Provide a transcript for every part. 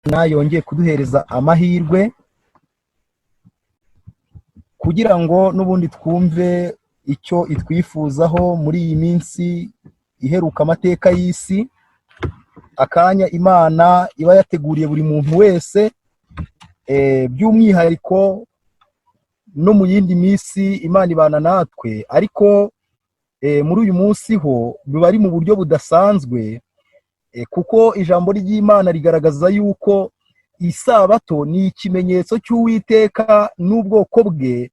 Yongeye kuduhereza amahirwe kugira ngo n'ubundi twumve icyo itwifuzaho muri iyi minsi iheruka amateka y'isi, akanya Imana iba yateguriye buri muntu wese, by'umwihariko no mu yindi minsi Imana ibana natwe, ariko muri uyu munsi ho biba ari mu buryo budasanzwe, kuko ijambo ry'Imana rigaragaza yuko Isabato ni ikimenyetso cy'Uwiteka n'ubwoko bwe,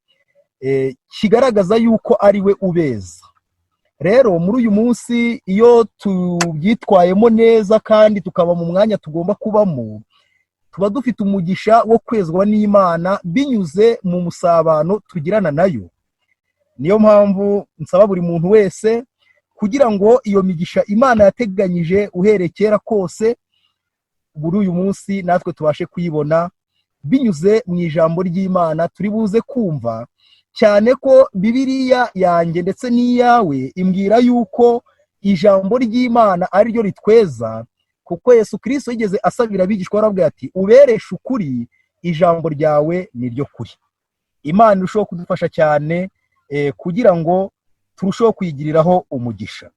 kigaragaza yuko ari we ubeza. Rero muri uyu munsi, iyo tubyitwayemo neza kandi tukaba mu mwanya tugomba kubamo, tuba dufite umugisha wo kwezwa n'Imana binyuze mu musabano tugirana nayo. Niyo mpamvu nsaba buri muntu wese kugira ngo iyo migisha Imana yateganyije uhereye kera kose, buri uyu munsi natwe tubashe kuyibona binyuze mu ijambo ry'Imana turi buze kumva, cyane ko Bibiliya yanjye ndetse n'iyawe imbwira yuko ijambo ry'Imana ari ryo ritweza, kuko Yesu Kirisito yigeze asabira abigishwa, arababwira ati: "Ubereshe ukuri, ijambo ryawe ni ryo kuri." Imana irushaho kudufasha cyane kugira ngo turusheho kuyigiriraho umugisha.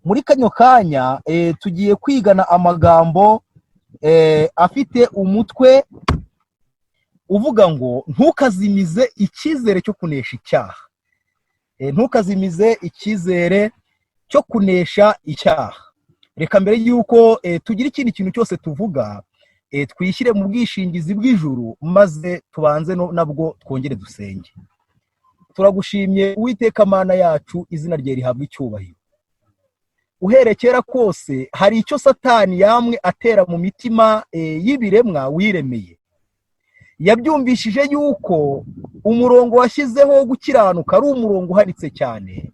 Muri kano kanya tugiye kwigana amagambo afite umutwe uvuga ngo: "Ntukazimize icyizere cyo kunesha icyaha." Ntukazimize icyizere cyo kunesha icyaha. Reka mbere y'uko tugira ikindi kintu cyose tuvuga, twishyire mu bwishingizi bw'ijuru, maze tubanze nabwo twongere dusenge. Turagushimye, Uwiteka Mana yacu, izina rye rihabwa icyubahiro. Uhereye kera kose hari icyo Satani yamwe atera mu mitima y'ibiremwa wiremeye. Yabyumvishije yuko umurongo washyizeho wo gukiranuka ari umurongo uhanitse cyane,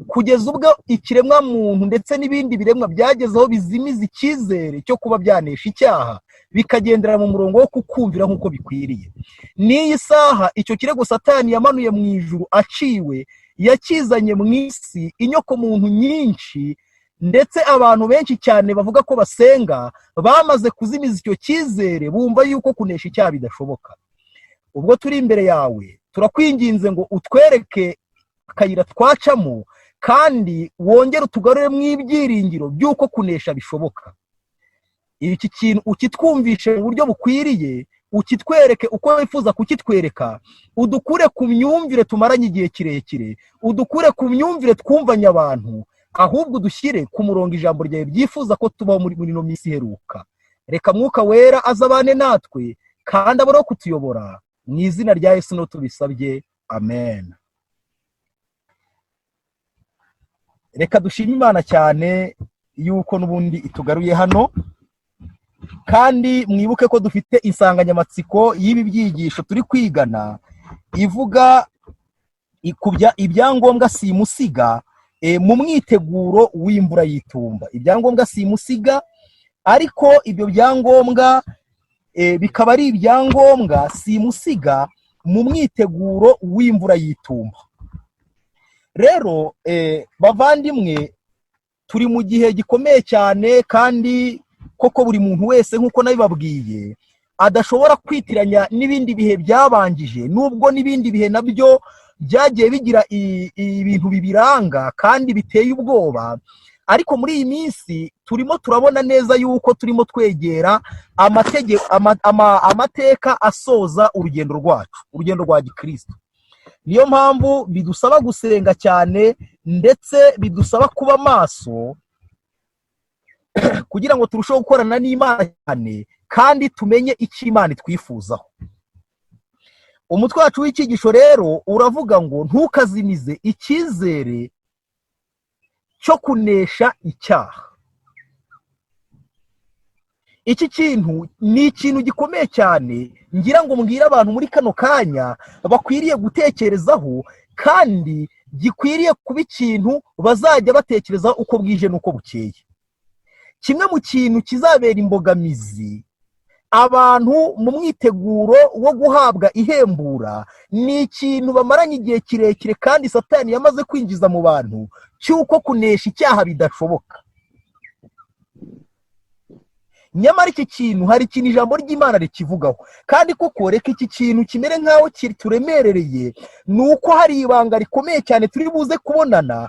kugeza ubwo ikiremwa muntu ndetse n'ibindi biremwa byagezeho bizimiza icyizere cyo kuba byanesha icyaha, bikagendera mu murongo wo kukumvira nk'uko bikwiriye. N'iyi saha icyo kirego Satani yamanuye mu ijuru aciwe, yakizanye mu isi. Inyokomuntu nyinshi ndetse abantu benshi cyane bavuga ko basenga bamaze kuzimiza icyo cyizere, bumva yuko kunesha icyaha bidashoboka. Ubwo turi imbere yawe, turakwinginze ngo utwereke akayira twacamo, kandi wongere utugarure mu ibyiringiro by'uko kunesha bishoboka. Iki kintu ukitwumvishe mu buryo bukwiriye, ukitwereke uko wifuza kukitwereka, udukure ku myumvire tumaranye igihe kirekire, udukure ku myumvire twumvanye abantu, ahubwo udushyire ku murongo ijambo ryawe ryifuza ko tubaho muri ino minsi iheruka. Reka Mwuka Wera azabane natwe kandi abone kutuyobora. Mu izina rya Yesu no tubisabye, amen. Reka dushime Imana cyane yuko n'ubundi itugaruye hano, kandi mwibuke ko dufite insanganyamatsiko y'ibi byigisho turi kwigana ivuga ibyangombwa simusiga mu mwiteguro w'imvura y'itumba. Ibyangombwa simusiga, ariko ibyo byangombwa bikaba ari ibyangombwa simusiga mu mwiteguro w'imvura y'itumba. Rero bavandimwe, turi mu gihe gikomeye cyane, kandi koko buri muntu wese, nk'uko nabibabwiye, adashobora kwitiranya n'ibindi bihe byabanjije, nubwo n'ibindi bihe nabyo byagiye bigira ibintu bibiranga kandi biteye ubwoba. Ariko muri iyi minsi turimo turabona neza yuko turimo twegera amateka asoza urugendo rwacu, urugendo rwa gikristo. Niyo mpamvu bidusaba gusenga cyane, ndetse bidusaba kuba maso kugira ngo turusheho gukorana n'Imana cyane kandi tumenye icyo Imana itwifuzaho. Umutwe wacu w'icyigisho rero uravuga ngo: "Ntukazimize icyizere cyo kunesha icyaha." Iki kintu ni ikintu gikomeye cyane ngira ngo mbwire abantu muri kano kanya bakwiriye gutekerezaho, kandi gikwiriye kuba ikintu bazajya batekerezaho uko bwije n'uko bukeye. Kimwe mu kintu kizabera imbogamizi abantu mu mwiteguro wo guhabwa ihembura ni ikintu bamaranye igihe kirekire kandi Satani yamaze kwinjiza mu bantu, cy'uko kunesha icyaha bidashoboka. Nyamara iki kintu, hari ikintu ijambo ry'Imana rikivugaho. Kandi koko reka iki kintu kimere nk'aho turemerereye, ni uko hari ibanga rikomeye cyane turi buze kubonana,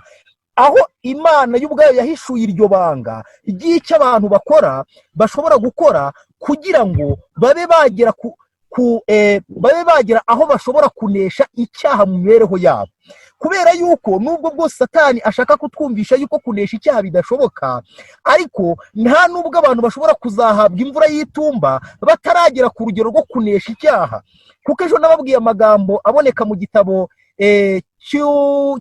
aho Imana y'ubwayo yahishuye iryo banga ry'icyo abantu bakora, bashobora gukora kugira ngo babe bagera ku babe bagera aho bashobora kunesha icyaha mu mibereho yabo. Kubera yuko nubwo bwose Satani ashaka kutwumvisha yuko kunesha icyaha bidashoboka, ariko nta nubwo abantu bashobora kuzahabwa imvura y'itumba bataragera ku rugero rwo kunesha icyaha. Kuko ejo nababwiye amagambo aboneka mu gitabo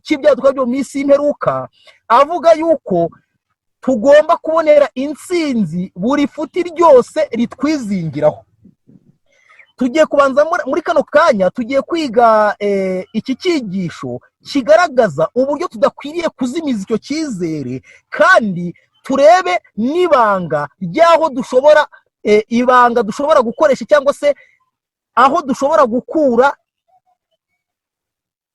cy'Ibyaduka byo mu minsi y'imperuka, avuga yuko tugomba kubonera intsinzi buri futi ryose ritwizingiraho. Tugiye kubanza muri kano kanya, tugiye kwiga iki cyigisho kigaragaza uburyo tudakwiriye kuzimiza icyo cyizere, kandi turebe n'ibanga ry'aho dushobora, ibanga dushobora gukoresha, cyangwa se aho dushobora gukura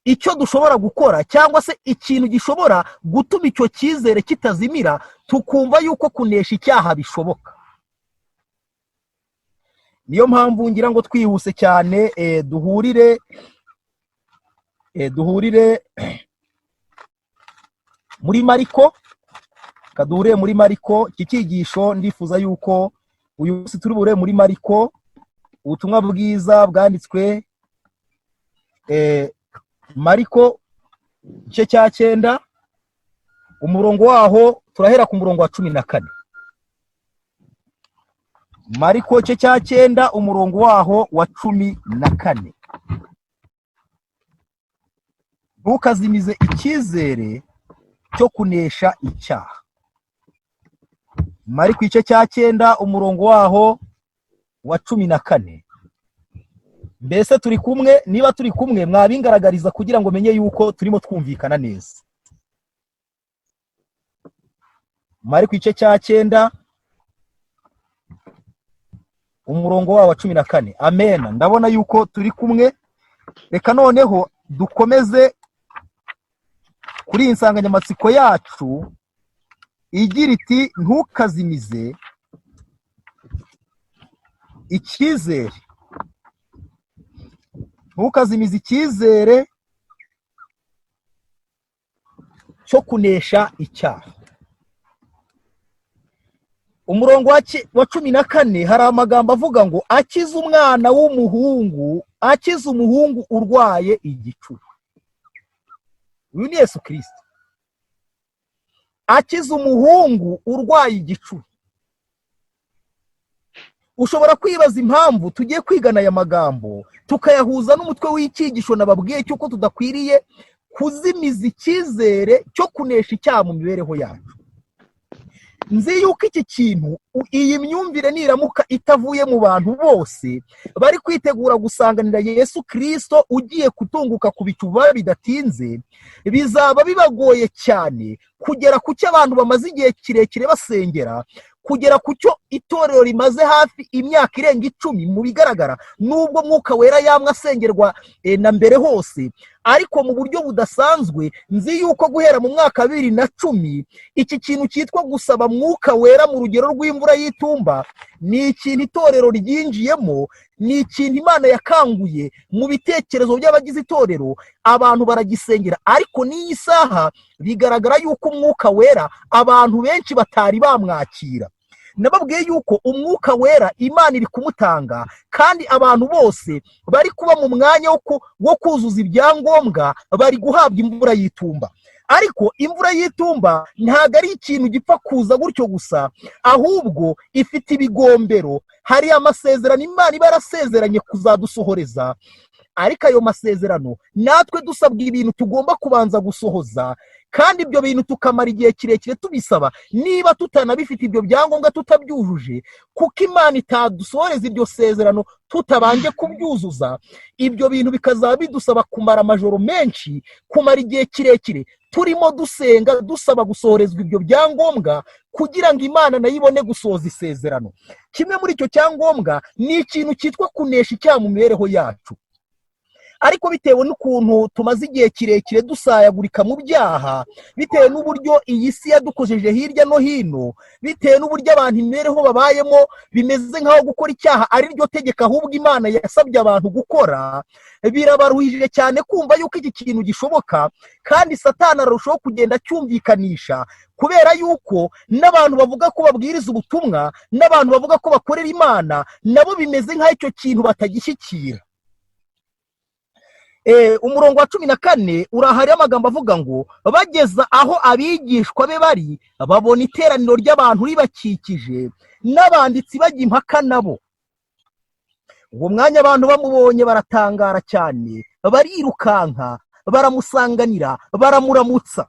icyo dushobora gukora, cyangwa se ikintu gishobora gutuma icyo cyizere kitazimira, tukumva yuko kunesha icyaha bishoboka. Niyo mpamvu ngira ngo twihuse cyane, duhurire muri Mariko. Kaduhure muri Mariko. Iki cyigisho ndifuza yuko uyu munsi turi buhure muri Mariko, ubutumwa bwiza bwanditswe Mariko, igice cya 9, umurongo waho turahera ku murongo wa 14. Mariko igice cya 9, umurongo waho wa 14. Ntukazimize icyizere cyo kunesha icyaha. Mariko igice cya 9, umurongo waho wa 14. Mbese turi kumwe? Niba turi kumwe, mwabingaragariza kugira ngo menye yuko turimo twumvikana neza. Mariko igice cya 9, umurongo wawo wa 14. Amena, ndabona yuko turi kumwe. Reka noneho dukomeze kuri iyi nsanganyamatsiko yacu igira iti: "Ntukazimize icyizere, ntukazimize icyizere cyo kunesha icyaha." Umurongo wa 14, hari amagambo avuga ngo: "Akize umwana w'umuhungu, akize umuhungu urwaye igicuri." Uyu ni Yesu Kirisito akize umuhungu urwaye igicuri. Ushobora kwibaza impamvu tugiye kwigana aya magambo, tukayahuza n'umutwe w'icyigisho nababwiye cy'uko tudakwiriye kuzimiza icyizere cyo kunesha icyaha mu mibereho yacu. Nzi yuko iki kintu, iyi myumvire niramuka itavuye mu bantu bose bari kwitegura gusanganira Yesu Kirisito ugiye kutunguka ku bicu vuba bidatinze, bizaba bibagoye cyane kugera ku cyo abantu bamaze igihe kirekire basengera, kugera ku cyo itorero rimaze hafi imyaka irenga 10 mu bigaragara. Nubwo Mwuka Wera yamwe asengerwa na mbere hose, ariko mu buryo budasanzwe, nzi yuko guhera mu mwaka wa 2010 iki kintu cyitwa gusaba Mwuka Wera mu rugero rw'imvura y'itumba ni ikintu itorero ryinjiyemo, ni ikintu Imana yakanguye mu bitekerezo by'abagize itorero, abantu baragisengera. Ariko n'iyi saha bigaragara yuko Umwuka Wera abantu benshi batari bamwakira. Nababwiye yuko Umwuka Wera Imana iri kumutanga, kandi abantu bose bari kuba mu mwanya wo kuzuza ibyangombwa bari guhabwa imvura y'itumba. Ariko imvura y'itumba ntabwo ari ikintu gipfa kuza gutyo gusa, ahubwo ifite ibigombero. Hari amasezerano Imana iba yarasezeranye kuzadusohoreza, ariko ayo masezerano natwe dusabwa ibintu tugomba kubanza gusohoza, kandi ibyo bintu tukamara igihe kirekire tubisaba niba tutanabifite, ibyo byangombwa tutabyujuje, kuko Imana itadusohoreza iryo sezerano tutabanje kubyuzuza. Ibyo bintu bikazaba bidusaba kumara amajoro menshi, kumara igihe kirekire turimo dusenga, dusaba gusohorezwa ibyo byangombwa kugira ngo Imana nayo ibone gusohoza isezerano. Kimwe muri icyo cyangombwa ni ikintu cyitwa kunesha icyaha mu mibereho yacu. Ariko bitewe n'ukuntu tumaze igihe kirekire dusayagurika mu byaha, bitewe n'uburyo iyi si yadukojeje hirya no hino, bitewe n'uburyo abantu imibereho babayemo bimeze nk'aho gukora icyaha ari ryo tegeko ahubwo Imana yasabye abantu gukora, birabaruhije cyane kumva yuko iki kintu gishoboka. Kandi Satani ararushaho kugenda acyumvikanisha, kubera yuko n'abantu bavuga ko babwiriza ubutumwa, n'abantu bavuga ko bakorera Imana, nabo bimeze nk'aho icyo kintu batagishyikira. Umurongo wa 14 urahari, amagambo avuga ngo: "Bageza aho abigishwa be bari, babona iteraniro ry'abantu ribakikije n'abanditsi bajya impaka nabo. Uwo mwanya abantu bamubonye baratangara cyane, barirukanka baramusanganira, baramuramutsa.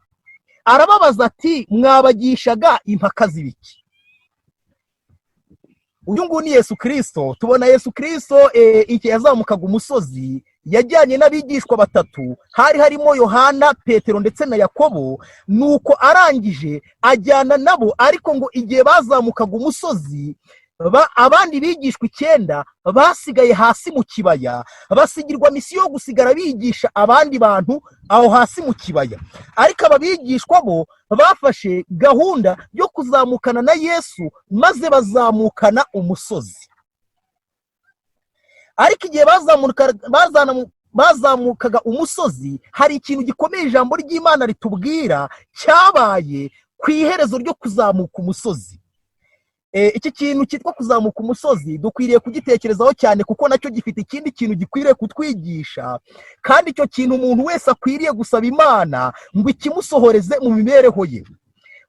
Arababaza ati: 'Mwabagishaga impaka z'ibiki?'" Uyu nguyu ni Yesu Kirisito. Tubona Yesu Kirisito igihe yazamukaga umusozi, yajyanye n'abigishwa batatu, hari harimo Yohana, Petero ndetse na Yakobo. Nuko arangije ajyana nabo, ariko ngo igihe bazamukaga umusozi, abandi bigishwa 9 basigaye hasi mu kibaya, basigirwa misiyo yo gusigara bigisha abandi bantu aho hasi mu kibaya. Ariko aba bigishwa bo bafashe gahunda yo kuzamukana na Yesu, maze bazamukana umusozi. Ariko igihe bazamukaga umusozi, hari ikintu gikomeye ijambo ry'Imana ritubwira cyabaye ku iherezo ryo kuzamuka umusozi. Iki kintu cyitwa kuzamuka umusozi dukwiriye kugitekerezaho cyane, kuko nacyo gifite ikindi kintu gikwiriye kutwigisha, kandi icyo kintu umuntu wese akwiriye gusaba Imana ngo ikimusohoreze mu mibereho ye.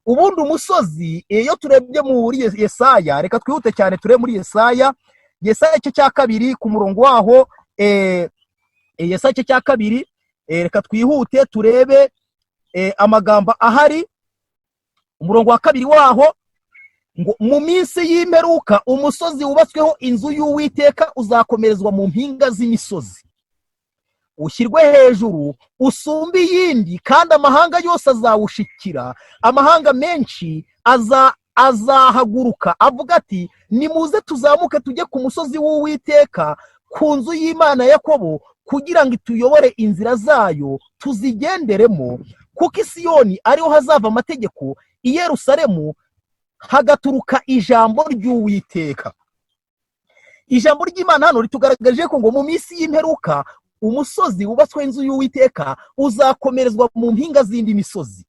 Ubundi umusozi, iyo turebye muri Yesaya, reka twihute cyane turebe muri Yesaya, Yesaya igice cya 2 ku murongo waho, Yesaya igice cya 2, reka twihute turebe amagambo ahari, umurongo wa 2 waho ngo: "Mu minsi y'imperuka umusozi wubatsweho inzu y'Uwiteka uzakomerezwa mu mpinga z'imisozi, ushyirwe hejuru usumbe iyindi, kandi amahanga yose azawushikira. Amahanga menshi azahaguruka avuga ati: 'Nimuze tuzamuke tujye ku musozi w'Uwiteka, ku nzu y'Imana ya Yakobo, kugira ngo ituyobore inzira zayo tuzigenderemo.' Kuko i Siyoni ariho hazava amategeko, i Yerusalemu hagaturuka ijambo ry'Uwiteka." Ijambo ry'Imana hano ritugaragaje ko ngo mu minsi y'imperuka umusozi wubatsweho inzu y'Uwiteka uzakomerezwa mu mpinga z'indi misozi.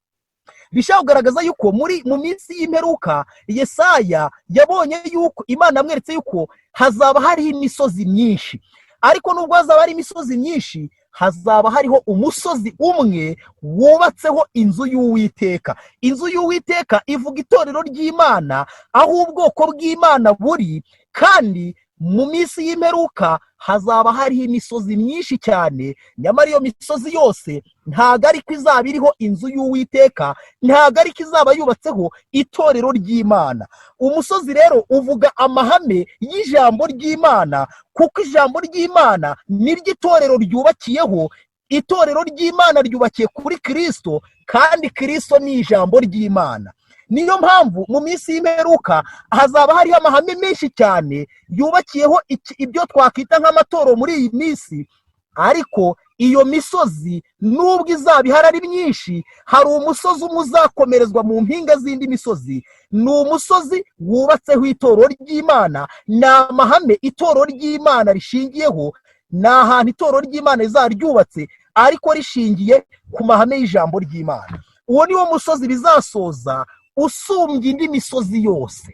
Bishobora kugaragaza yuko mu minsi y'imperuka, Yesaya yabonye yuko Imana yamweretse yuko hazaba hariho imisozi myinshi, ariko nubwo hazaba hari imisozi myinshi, hazaba hariho umusozi umwe wubatseho inzu y'Uwiteka. Inzu y'Uwiteka ivuga itorero ry'Imana, aho ubwoko bw'Imana buri. Kandi mu minsi y'imperuka hazaba hariho imisozi myinshi cyane, nyamara iyo misozi yose ntabwo ariko izaba iriho inzu y'Uwiteka, ntabwo ariko izaba yubatseho itorero ry'Imana. Umusozi rero uvuga amahame y'ijambo ry'Imana, kuko ijambo ry'Imana niryo itorero ryubakiyeho. Itorero ry'Imana ryubakiye kuri Kirisito, kandi Kirisito ni ijambo ry'Imana. Niyo mpamvu mu minsi y'imperuka hazaba hariho amahame menshi cyane yubakiyeho ibyo twakwita nk'amatorero muri iyi minsi. Ariko iyo misozi nubwo izaba ihari ari myinshi, hari umusozi umwe uzakomerezwa mu mpinga z'indi misozi. Ni umusozi wubatseho itorero ry'Imana, ni amahame itorero ry'Imana rishingiyeho, ni ahantu itorero ry'Imana rizaba ryubatse ariko rishingiye ku mahame y'ijambo ry'Imana. Uwo ni wo musozi bizasoza usumbye indi misozi yose.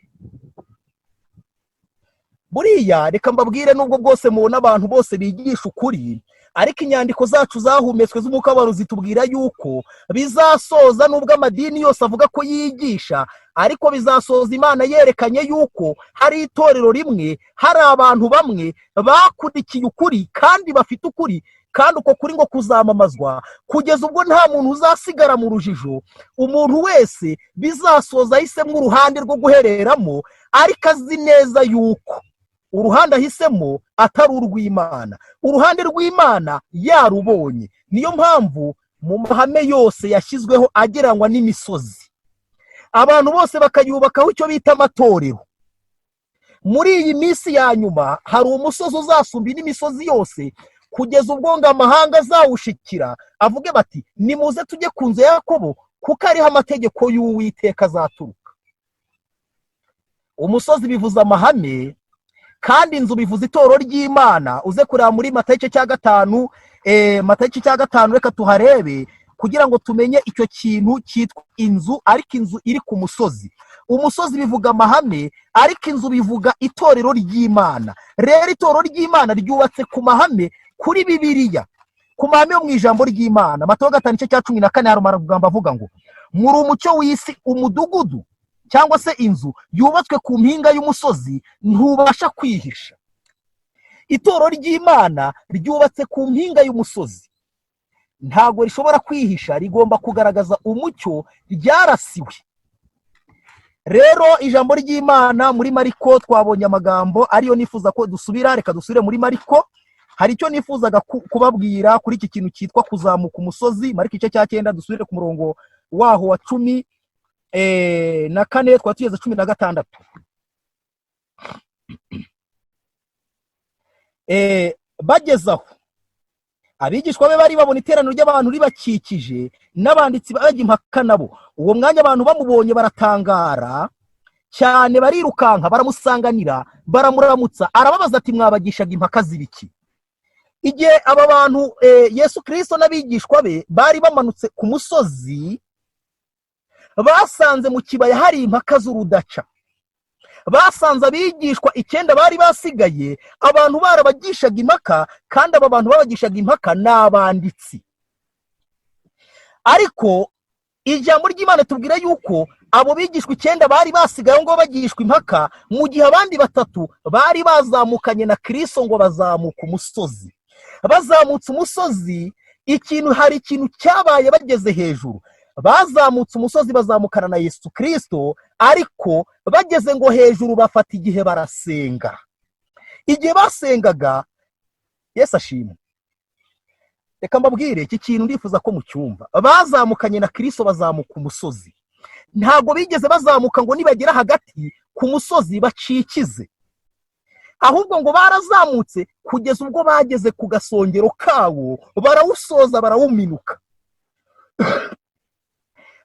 Buriya reka mbabwire, nubwo bwose mubona abantu bose bigisha ukuri, ariko inyandiko zacu zahumetswe z'umwuka w'abantu zitubwira yuko bizasoza, nubwo amadini yose avuga ko yigisha, ariko bizasoza Imana yerekanye yuko hari itorero rimwe, hari abantu bamwe bakurikiye ukuri kandi bafite ukuri, kandi uko kuri ngo kuzamamazwa kugeza ubwo nta muntu uzasigara mu rujijo. Umuntu wese bizasoza ahisemo uruhande rwo guhereramo, ariko azi neza yuko uruhande ahisemo atari urw'Imana, uruhande rw'Imana yarubonye. Niyo mpamvu mu mahame yose yashyizweho agereranywa n'imisozi, abantu bose bakayubakaho icyo bita amatorero, muri iyi minsi ya nyuma hari umusozi uzasumba indi misozi yose, Kugeza ubwo ngo amahanga azawushikira, avuge bati: "Nimuze tujye ku nzu ya Yakobo, kuko ariho amategeko y'Uwiteka azaturuka." Umusozi bivuze amahame, kandi inzu bivuze itorero ry'Imana. Uze kureba muri Matayo igice cya 5, Matayo igice cya 5, reka tuharebe kugira ngo tumenye icyo kintu cyitwa inzu, ariko inzu iri ku musozi. Umusozi bivuga amahame, ariko inzu bivuga itorero ry'Imana. Rero itorero ry'Imana ryubatse ku mahame, kuri Bibiliya, ku mahame yo mu ijambo ry'Imana. Matayo 5 igice cya 14, hari amagambo avuga ngo: "Muri umucyo w'isi. Umudugudu cyangwa se inzu yubatswe ku mpinga y'umusozi ntubasha kwihisha." Itorero ry'Imana ryubatse ku mpinga y'umusozi, ntabwo rishobora kwihisha, rigomba kugaragaza umucyo ryarasiwe. Rero ijambo ry'Imana muri Mariko, twabonye amagambo ariyo nifuza ko dusubira. Reka dusubire muri Mariko, hari icyo nifuzaga kubabwira kuri iki kintu cyitwa kuzamuka umusozi. Mariko igice cya 9, dusubire ku murongo waho wa 14, twaba tugeze 16. Bageze aho abigishwa be bari, babona iteraniro ry'abantu ribakikije, n'abanditsi bajya impaka nabo. Uwo mwanya abantu bamubonye baratangara cyane, barirukanka baramusanganira, baramuramutsa. Arababaza ati: "Mwabagishaga impaka z'ibiki?" Igihe aba bantu, Yesu Kirisito n'abigishwa be bari bamanutse ku musozi, basanze mu kibaya hari impaka z'urudaca. Basanze abigishwa 9 bari basigaye, abantu barabagishaga impaka, kandi aba bantu babagishaga impaka ni abanditsi. Ariko ijambo ry'Imana tubwira yuko abo bigishwa 9 bari basigaye ngo bagishwa impaka, mu gihe abandi batatu bari bazamukanye na Kirisito ngo bazamuka umusozi. Bazamutse umusozi, ikintu, hari ikintu cyabaye bageze hejuru. Bazamutse umusozi bazamukana na Yesu Kirisito, ariko bageze ngo hejuru bafata igihe barasenga. Igihe basengaga, Yesu ashimwe, reka mbabwire iki kintu, ndifuza ko mucyumva. Bazamukanye na Kirisito, bazamuka umusozi. Ntabwo bigeze bazamuka ngo nibagera hagati ku musozi bacikize, ahubwo ngo barazamutse kugeza ubwo bageze ku gasongero kawo, barawusoza, barawuminuka.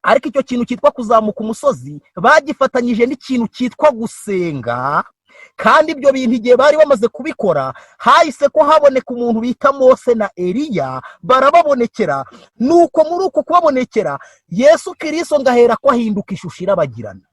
Ariko icyo kintu cyitwa kuzamuka umusozi bagifatanyije n'ikintu cyitwa gusenga. Kandi ibyo bintu igihe bari bamaze kubikora, hahise ko haboneka umuntu bita Mose na Eliya, barababonekera. Nuko muri uko kubabonekera, Yesu Kirisito ngahera ko ahinduka ishusho irabagirana.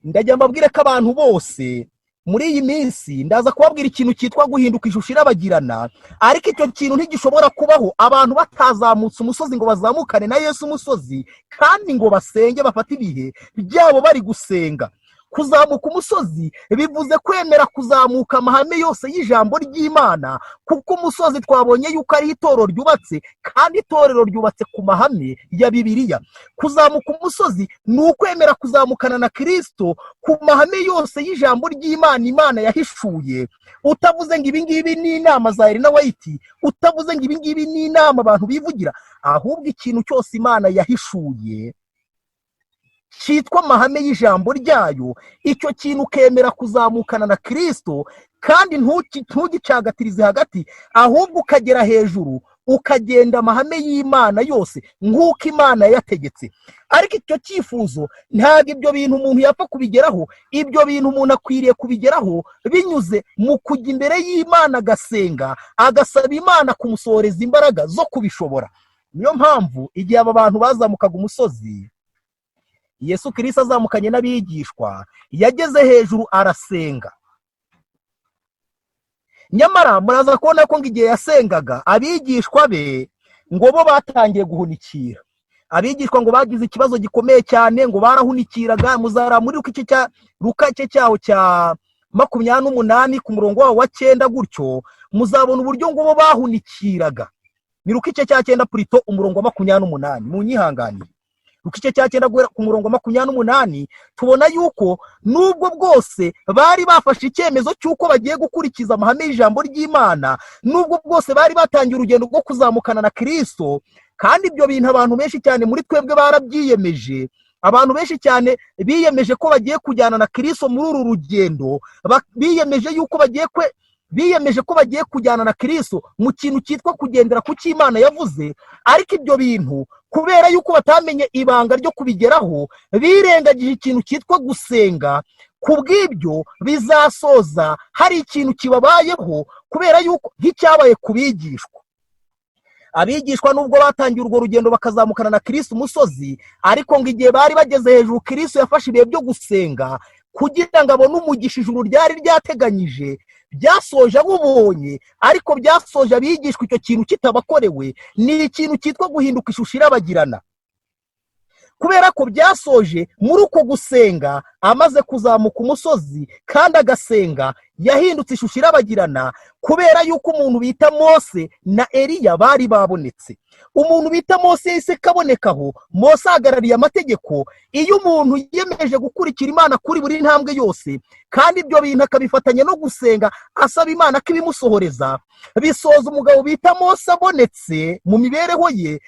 Ndajya mbabwire ko abantu bose muri iyi minsi, ndaza kubabwira ikintu cyitwa guhinduka ishusho irabagirana, ariko icyo kintu ntigishobora kubaho abantu batazamutse umusozi ngo bazamukane na Yesu umusozi, kandi ngo basenge, bafate ibihe byabo bari gusenga. Kuzamuka umusozi bivuze kwemera kuzamuka amahame yose y'ijambo ry'Imana, kuko umusozi twabonye yuko ari itorero ryubatse, kandi itorero ryubatse ku mahame ya Bibiliya. Kuzamuka umusozi ni ukwemera kuzamukana na Kirisito ku mahame yose y'ijambo ry'Imana, Imana yahishuye, utavuze ngo ibi ngibi ni inama za Elena White, utavuze ngo ibi ngibi ni inama abantu bivugira, ahubwo ikintu cyose Imana yahishuye cyitwa amahame y'ijambo ryayo, icyo kintu ukemera kuzamukana na Kirisito, kandi ntugicagatirize hagati, ahubwo ukagera hejuru ukagenda amahame y'Imana yose nk'uko Imana yayategetse. Ariko icyo cyifuzo, ntabwo ibyo bintu umuntu yapfa kubigeraho. Ibyo bintu umuntu akwiriye kubigeraho binyuze mu kujya imbere y'Imana, agasenga, agasaba Imana kumusohoreza imbaraga zo kubishobora. Niyo mpamvu igihe aba bantu bazamukaga umusozi, Yesu Kirisito azamukanye n'abigishwa, yageze hejuru arasenga. Nyamara muraza kubona ko ngo igihe yasengaga, abigishwa be ngo bo batangiye guhunikira. Abigishwa ngo bagize ikibazo gikomeye cyane, ngo barahunikiraga. Muzara muri Luka igice cyaho cya 28 ku murongo wawo wa 9 gutyo, muzabona uburyo ngo bo bahunikiraga. Ni Luka igice cya 9 purito, umurongo wa 28, munyihanganire. Luka igice cya 9 guhera ku murongo wa 28, tubona yuko nubwo bwose bari bafashe icyemezo cy'uko bagiye gukurikiza amahame y'ijambo ry'Imana, nubwo bwose bari batangiye urugendo rwo kuzamukana na Kirisito, kandi ibyo bintu abantu benshi cyane muri twebwe barabyiyemeje. Abantu benshi cyane biyemeje ko bagiye kujyana na Kirisito muri uru rugendo, biyemeje yuko bagiye kwe Biyemeje ko bagiye kujyana na Kirisito mu kintu cyitwa kugendera ku cyo Imana yavuze, ariko ibyo bintu, kubera yuko batamenye ibanga ryo kubigeraho, birengagije ikintu cyitwa gusenga. Ku bw'ibyo bizasoza hari ikintu kibabayeho, kubera yuko nk'icyabaye ku bigishwa. Abigishwa, nubwo batangiye urwo rugendo bakazamukana na Kirisito umusozi, ariko ngo igihe bari bageze hejuru, Kirisito yafashe ibihe byo gusenga kugira ngo abone umugisha ijuru ryari ryateganyije. Byasoje abubonye, ariko byasoje abigishwa icyo kintu kitabakorewe. Ni ikintu cyitwa guhinduka ishusho irabagirana, kubera ko byasoje muri uko gusenga, amaze kuzamuka umusozi kandi agasenga, yahindutse ishusho irabagirana, kubera yuko umuntu bita Mose na Eliya bari babonetse. Umuntu bita Mose yahise kabonekaho. Mose ahagarariye amategeko. Iyo umuntu yiyemeje gukurikira Imana kuri buri ntambwe yose, kandi ibyo bintu akabifatanya no gusenga asaba Imana ko ibimusohoreza, bisoza umugabo bita Mose abonetse mu mibereho ye.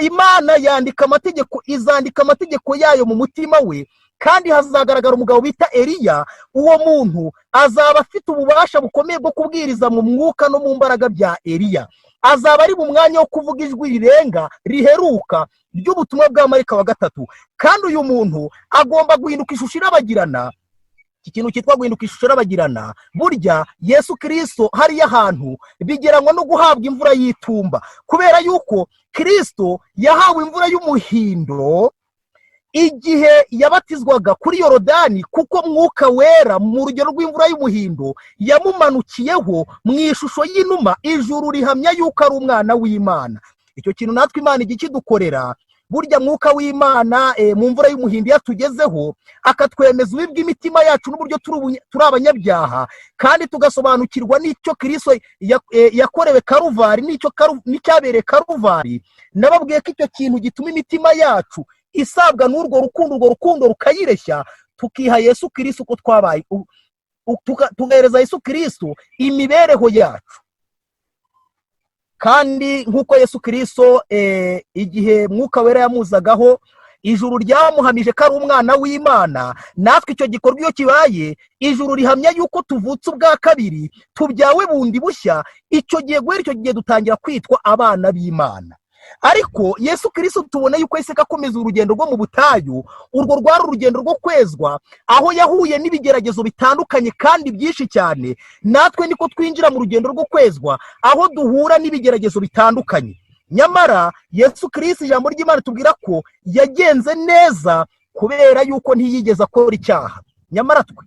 Imana yandika amategeko, izandika amategeko yayo mu mutima we. Kandi hazagaragara umugabo bita Eliya. Uwo muntu azaba afite ububasha bukomeye bwo kubwiriza mu mwuka no mu mbaraga bya Eliya. Azaba ari mu mwanya wo kuvuga ijwi rirenga riheruka ry'ubutumwa bwa marayika wa gatatu. Kandi uyu muntu agomba guhinduka ishusho irabagirana. Iki kintu cyitwa guhinduka ishusho irabagirana, burya Yesu Kirisito hariya hantu bigeranywa no guhabwa imvura y'itumba, kubera yuko Kirisito yahawe imvura y'umuhindo igihe yabatizwaga kuri Yorodani, kuko Mwuka Wera mu rugero rw'imvura y'umuhindo yamumanukiyeho mu ishusho y'inuma, ijuru rihamya yuko ari umwana w'Imana. Icyo kintu natwe Imana ijya ikidukorera. Burya Mwuka w'Imana mu mvura y'umuhindo iyo atugezeho, akatwemeza ububi bw'imitima yacu n'uburyo turi abanyabyaha, kandi tugasobanukirwa n'icyo Kirisito yakorewe Karuvari n'icyabereye Karuvari, nababwiye ko icyo kintu gituma imitima yacu isabwa n'urwo rukundo, urwo rukundo rukayireshya, tukiha Yesu Kirisito uko twabaye, tugahereza Yesu Kirisito imibereho yacu. Kandi nk'uko Yesu Kirisito, igihe Mwuka Wera yamuzagaho, ijuru ryamuhamije ko ari umwana w'Imana, natwe icyo gikorwa iyo kibaye, ijuru rihamya yuko tuvutse ubwa kabiri, tubyawe bundi bushya. Icyo gihe, guhera icyo gihe, dutangira kwitwa abana b'Imana. Ariko Yesu Kirisito tubona yuko yahise akomeza urugendo rwo mu butayu. Urwo rwari urugendo rwo kwezwa, aho yahuye n'ibigeragezo bitandukanye kandi byinshi cyane. Natwe niko twinjira mu rugendo rwo kwezwa, aho duhura n'ibigeragezo bitandukanye. Nyamara Yesu Kirisito, ijambo ry'Imana tubwira ko yagenze neza, kubera yuko ntiyigeze akora icyaha. Nyamara twe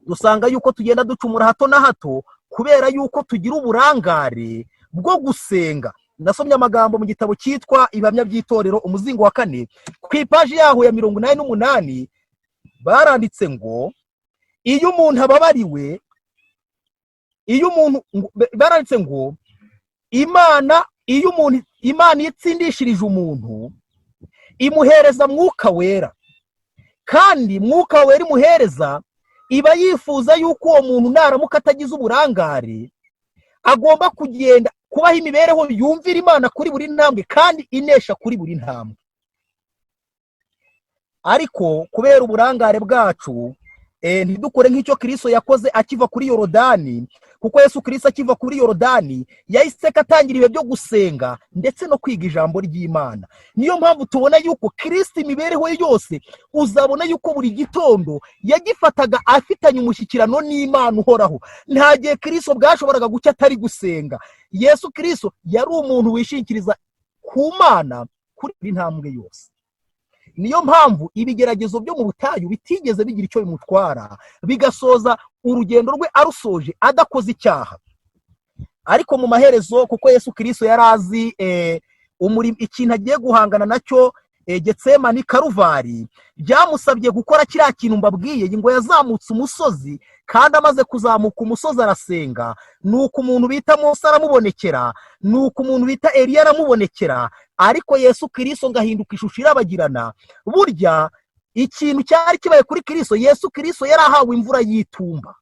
dusanga yuko tugenda ducumura hato na hato, kubera yuko tugira uburangare bwo gusenga. Nasomye amagambo mu gitabo cyitwa Ibihamya by'Itorero, umuzingo wa kane, ku ipaji yaho ya 88. Baranditse ngo iyo umuntu ababariwe, iyo umuntu, baranditse ngo Imana, iyo umuntu, Imana iyo itsindishirije umuntu, imuhereza Mwuka Wera. Kandi Mwuka Wera imuhereza iba yifuza yuko uwo muntu naramuka atagize uburangare, agomba kugenda kubaho imibereho yumvira Imana kuri buri ntambwe kandi inesha kuri buri ntambwe. Ariko kubera uburangare bwacu, ntidukore nk'icyo Kirisito yakoze akiva kuri Yorodani, kuko Yesu Kirisito akiva kuri Yorodani yahise atangira ibihe byo gusenga ndetse no kwiga ijambo ry'Imana. Niyo mpamvu tubona yuko Kirisito imibereho ye yose, uzabona yuko buri gitondo yagifataga afitanye umushyikirano n'Imana uhoraho. Nta gihe Kirisito bwashoboraga gucya atari gusenga. Yesu Kirisito yari umuntu wishingikiriza ku Mana kuri buri ntambwe yose. Niyo mpamvu ibigeragezo byo mu butayu bitigeze bigira icyo bimutwara, bigasoza urugendo rwe arusoje adakoze icyaha. Ariko mu maherezo, kuko Yesu Kirisito yari azi ikintu agiye guhangana nacyo, Getsemani, Karuvari, byamusabye gukora kiriya kintu mbabwiye, ngo yazamutse umusozi, kandi amaze kuzamuka umusozi arasenga. Nuko umuntu bita Mose aramubonekera, nuko umuntu bita Eliya aramubonekera, ariko Yesu Kirisito ngo ahinduka ishusho irabagirana. Burya ikintu cyari kibaye kuri Kirisito, Yesu Kirisito yari ahawe imvura y'itumba,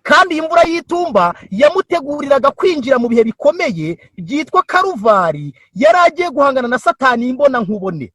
kandi iyi mvura y'itumba yamuteguriraga kwinjira mu bihe bikomeye byitwa Karuvari. Yari agiye guhangana na Satani imbona nkubone.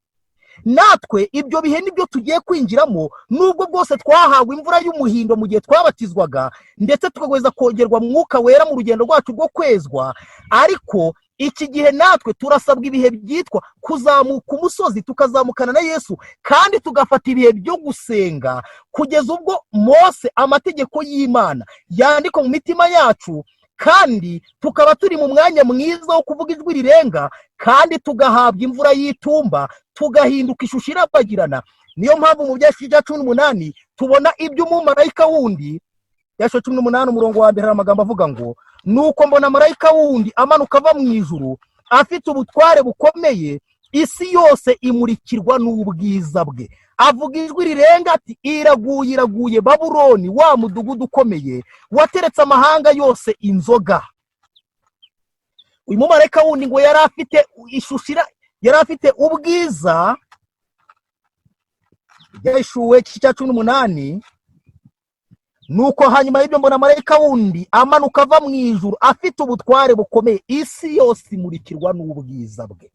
Natwe ibyo bihe nibyo tugiye kwinjiramo, nubwo bwose twahawe imvura y'umuhindo mu gihe twabatizwaga, ndetse tugakomeza kongerwa Mwuka Wera mu rugendo rwacu rwo kwezwa. Ariko iki gihe natwe turasabwa ibihe byitwa kuzamuka umusozi, tukazamukana na Yesu, kandi tugafata ibihe byo gusenga kugeza ubwo Mose, amategeko y'Imana yandikwa mu mitima yacu, kandi tukaba turi mu mwanya mwiza wo kuvuga ijwi rirenga, kandi tugahabwa imvura y'itumba, tugahinduka ishusho irabagirana. Niyo mpamvu mu Byahishuwe cya 18 tubona iby'umumarayika wundi. Byahishuwe 18 umurongo wa mbere, hari amagambo avuga ngo: "Nuko mbona marayika wundi amanuka ava mu ijuru, afite ubutware bukomeye, isi yose imurikirwa n'ubwiza bwe. Avuga ijwi rirenga ati: 'Iraguye, iraguye Babuloni, wa mudugudu ukomeye wateretse amahanga yose inzoga.'" Uyu mumarayika wundi ngo yari afite ishusho, yari afite ubwiza. Byahishuwe cya 18: "Nuko hanyuma y'ibyo mbona marayika wundi amanuka ava mu ijuru, afite ubutware bukomeye, isi yose imurikirwa n'ubwiza bwe."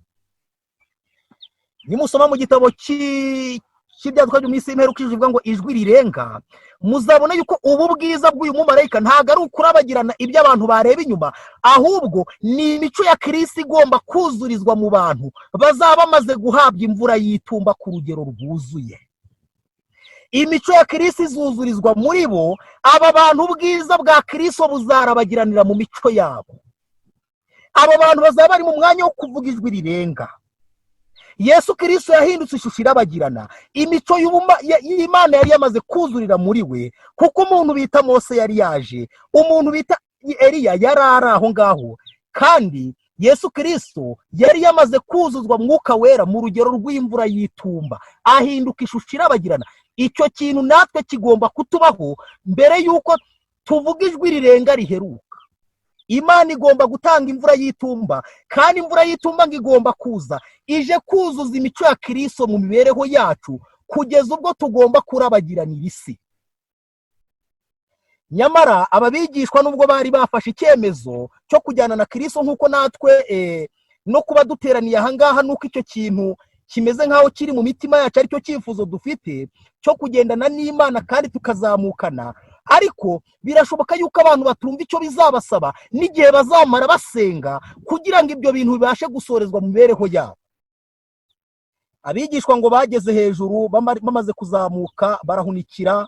Nimusoma mu gitabo cy'Ibyaduka byo mu minsi y'imperuka, ivuga ngo "Ijwi rirenga", muzabona yuko ubu bwiza bw'uyu mumarayika ntabwo ari ukurabagirana ibyo abantu bareba inyuma, ahubwo ni imico ya Kirisi igomba kuzurizwa mu bantu bazaba bamaze guhabwa imvura y'itumba ku rugero rwuzuye. Imico ya Kirisi izuzurizwa muri bo. Aba bantu ubwiza bwa Kirisito buzarabagiranira mu mico yabo. Aba bantu bazaba bari mu mwanya wo kuvuga ijwi rirenga. Yesu Kirisito yahindutse ishusho irabagirana. Imico y'Imana yari yamaze kuzurira muri we, kuko umuntu bita Mose yari yaje, umuntu bita Eliya yari ari aho ngaho, kandi Yesu Kirisito yari yamaze kuzuzwa Mwuka Wera mu rugero rw'imvura y'itumba, ahinduka ishusho irabagirana. Icyo kintu natwe kigomba kutubaho mbere y'uko tuvuga ijwi rirenga riheruka. Imana igomba gutanga imvura y'itumba, kandi imvura y'itumba ngo igomba kuza ije kuzuza imico ya Kirisito mu mibereho yacu, kugeza ubwo tugomba kurabagiranira isi. Nyamara aba bigishwa, nubwo bari bafashe icyemezo cyo kujyana na Kirisito, nk'uko natwe no kuba duteraniye ahangaha, nuko icyo kintu kimeze nk'aho kiri mu mitima yacu, aricyo cyifuzo dufite cyo kugendana n'Imana kandi tukazamukana, ariko birashoboka yuko abantu batumva icyo bizabasaba n'igihe bazamara basenga kugira ngo ibyo bintu bibashe gusorezwa mu mibereho yabo. Abigishwa ngo bageze hejuru, bamaze kuzamuka barahunikira,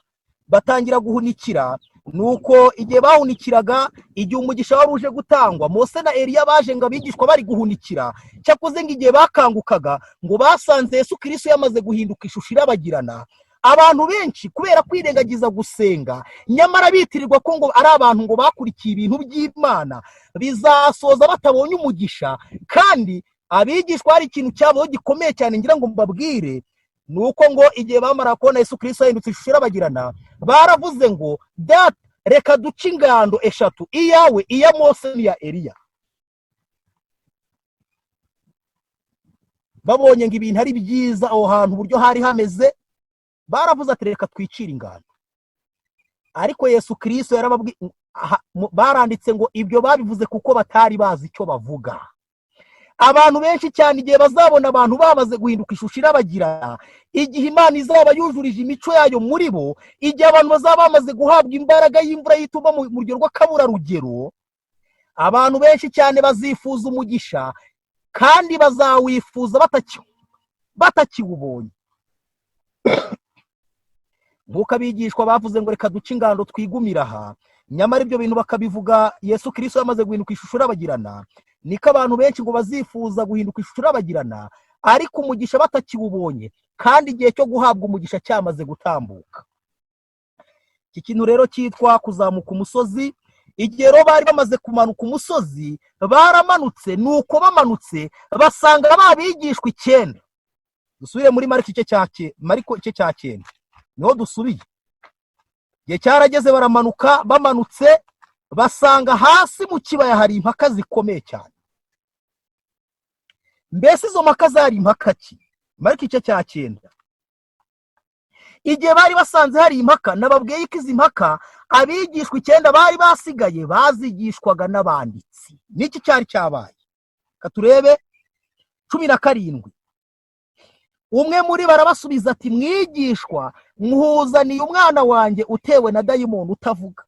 batangira guhunikira. Nuko igihe bahunikiraga, igihe umugisha wari uje gutangwa, Mose na Eliya baje ngo abigishwa bari guhunikira. Cyakoze ngo igihe bakangukaga, ngo basanze Yesu Kirisito yamaze guhinduka ishusho irabagirana. Abantu benshi, kubera kwirengagiza gusenga, nyamara bitirirwa ko ngo ari abantu ngo bakurikiye ibintu by'Imana, bizasoza batabonye umugisha. Kandi abigishwa hari ikintu cyabaho gikomeye cyane ngira ngo mbabwire, ni uko ngo igihe bamara kubona Yesu Kirisito yahindutse ishusho irabagirana, baravuze ngo: "Data, reka duce ingando eshatu, iyawe, iya Mose n'iya Eliya." Babonye ngo ibintu ari byiza aho hantu, uburyo hari hameze, baravuze ati: "Reka twicire ingando." Ariko Yesu Kirisito yarababwiye, baranditse ngo ibyo babivuze kuko batari bazi icyo bavuga. Abantu benshi cyane, igihe bazabona abantu bamaze guhinduka ishusho irabagirana, igihe Imana izaba yujurije imico yayo muri bo, igihe abantu bazaba bamaze guhabwa imbaraga y'imvura y'itumba mu rugero rw'akaburarugero, abantu benshi cyane bazifuza umugisha, kandi bazawifuza batakiwubonye. Nk'uko abigishwa bavuze ngo: "Reka duce ingando twigumire aha", nyamara ibyo bintu bakabivuga Yesu Kirisito yamaze guhinduka ishusho irabagirana, niko abantu benshi ngo bazifuza guhinduka ishusho irabagirana, ariko umugisha batakiwubonye, kandi igihe cyo guhabwa umugisha cyamaze gutambuka. Iki kintu rero cyitwa kuzamuka umusozi, igihe rero bari bamaze kumanuka umusozi, baramanutse, nuko bamanutse basanga ba bigishwa icyenda. Dusubire muri Mariko igice cya 9, niho dusubiye. Igihe cyarageze baramanuka, bamanutse basanga hasi mu kibaya hari impaka zikomeye cyane. Mbese izo mpaka zari impaka ki? Mariko igice cya 9. Igihe bari basanze hari impaka, nababwiye ko izi mpaka abigishwa icyenda bari basigaye bazigishwaga n'abanditsi. Niki cyari cyabaye? Reka turebe 17. Umwe muri bo arabasubiza ati: "Mwigishwa, muhuzaniye umwana wanjye utewe na dayimoni utavuga.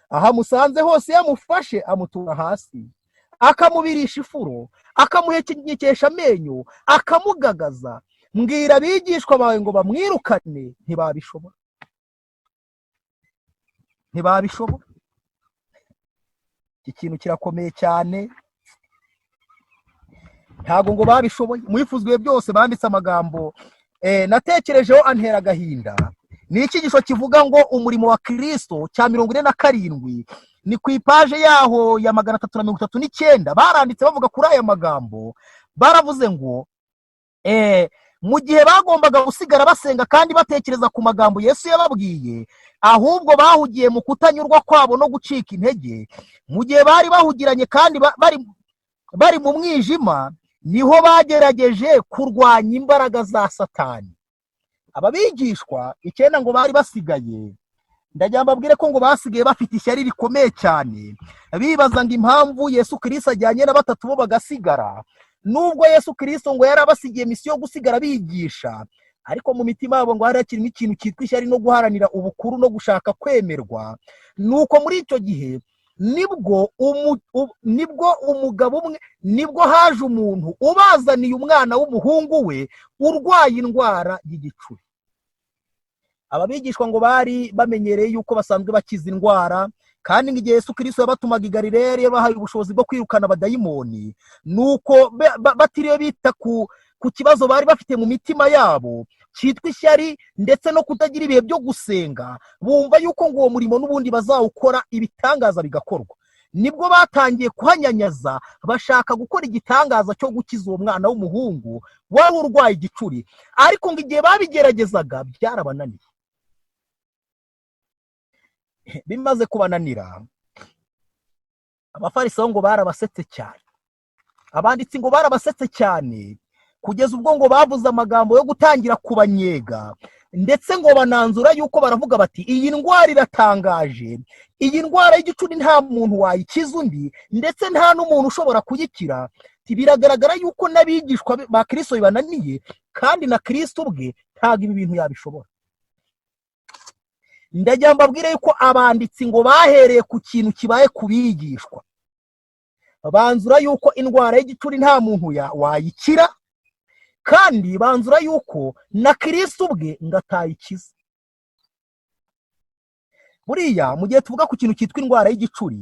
Aho amusanze hose yamufashe amutura hasi, akamubirisha ifuro, akamuhekenyekesha amenyo, akamugagaza. Mbwira abigishwa bawe ngo bamwirukane, ntibabishobora, ntibabishobora." Iki kintu kirakomeye cyane. Ntabwo ngo babishoboye. Mwifuzwe byose banditse amagambo natekerejeho antera agahinda. Ni icyigisho kivuga ngo "Umurimo wa Kirisito", cya 47, ni ku ipaje yaho ya 339. Baranditse bavuga kuri aya magambo, baravuze ngo mu gihe bagombaga gusigara basenga kandi batekereza ku magambo Yesu yababwiye, ahubwo bahugiye mu kutanyurwa kwabo no gucika intege. Mu gihe bari bahugiranye kandi bari mu mwijima, niho bagerageje kurwanya imbaraga za Satani. Aba bigishwa icyenda ngo bari basigaye, ndagira mbabwire ko ngo basigaye bafite ishyari rikomeye cyane, bibaza ngo impamvu Yesu Kirisito ajyanye na batatu bo bagasigara. Nubwo Yesu Kirisito ngo yari abasigiye misiyo yo gusigara bigisha, ariko mu mitima yabo ngo hari hakirimo ikintu cyitwa ishyari no guharanira ubukuru no gushaka kwemerwa. Nuko muri icyo gihe nibwo umugabo umwe, nibwo haje umuntu ubazaniye umwana w'umuhungu we urwaye indwara y'igicuri. Aba bigishwa ngo bari bamenyereye yuko basanzwe bakiza indwara, kandi ngo igihe Yesu Kirisito yabatumaga i Galileya yari yabahaye ubushobozi bwo kwirukana abadayimoni. Nuko batiriwe bita ku kibazo bari bafite mu mitima yabo cyitwa ishyari ndetse no kutagira ibihe byo gusenga, bumva yuko ngo uwo murimo n'ubundi bazawukora, ibitangaza bigakorwa. Nibwo batangiye kuhanyanyaza, bashaka gukora igitangaza cyo gukiza uwo mwana w'umuhungu wari urwaye igicuri. Ariko ngo igihe babigeragezaga byarabananiye. Bimaze kubananira, Abafarisayo ngo barabasetse cyane, abanditsi ngo barabasetse cyane, kugeza ubwo ngo bavuze amagambo yo gutangira kubanyega, ndetse ngo bananzura yuko baravuga bati: "Iyi ndwara iratangaje. Iyi ndwara y'igicuri nta muntu wayikiza undi, ndetse nta n'umuntu ushobora kuyikira. Biragaragara yuko n'abigishwa ba Kirisito bibananiye, kandi na Kirisito ubwe ntabwo ibi bintu yabishobora." Ndagira mbabwire yuko abanditsi ngo bahereye ku kintu kibaye ku bigishwa, banzura yuko indwara y'igicuri nta muntu wayikira, kandi banzura yuko na Kirisito ubwe ngo atayikiza. Buriya mu gihe tuvuga ku kintu cyitwa indwara y'igicuri,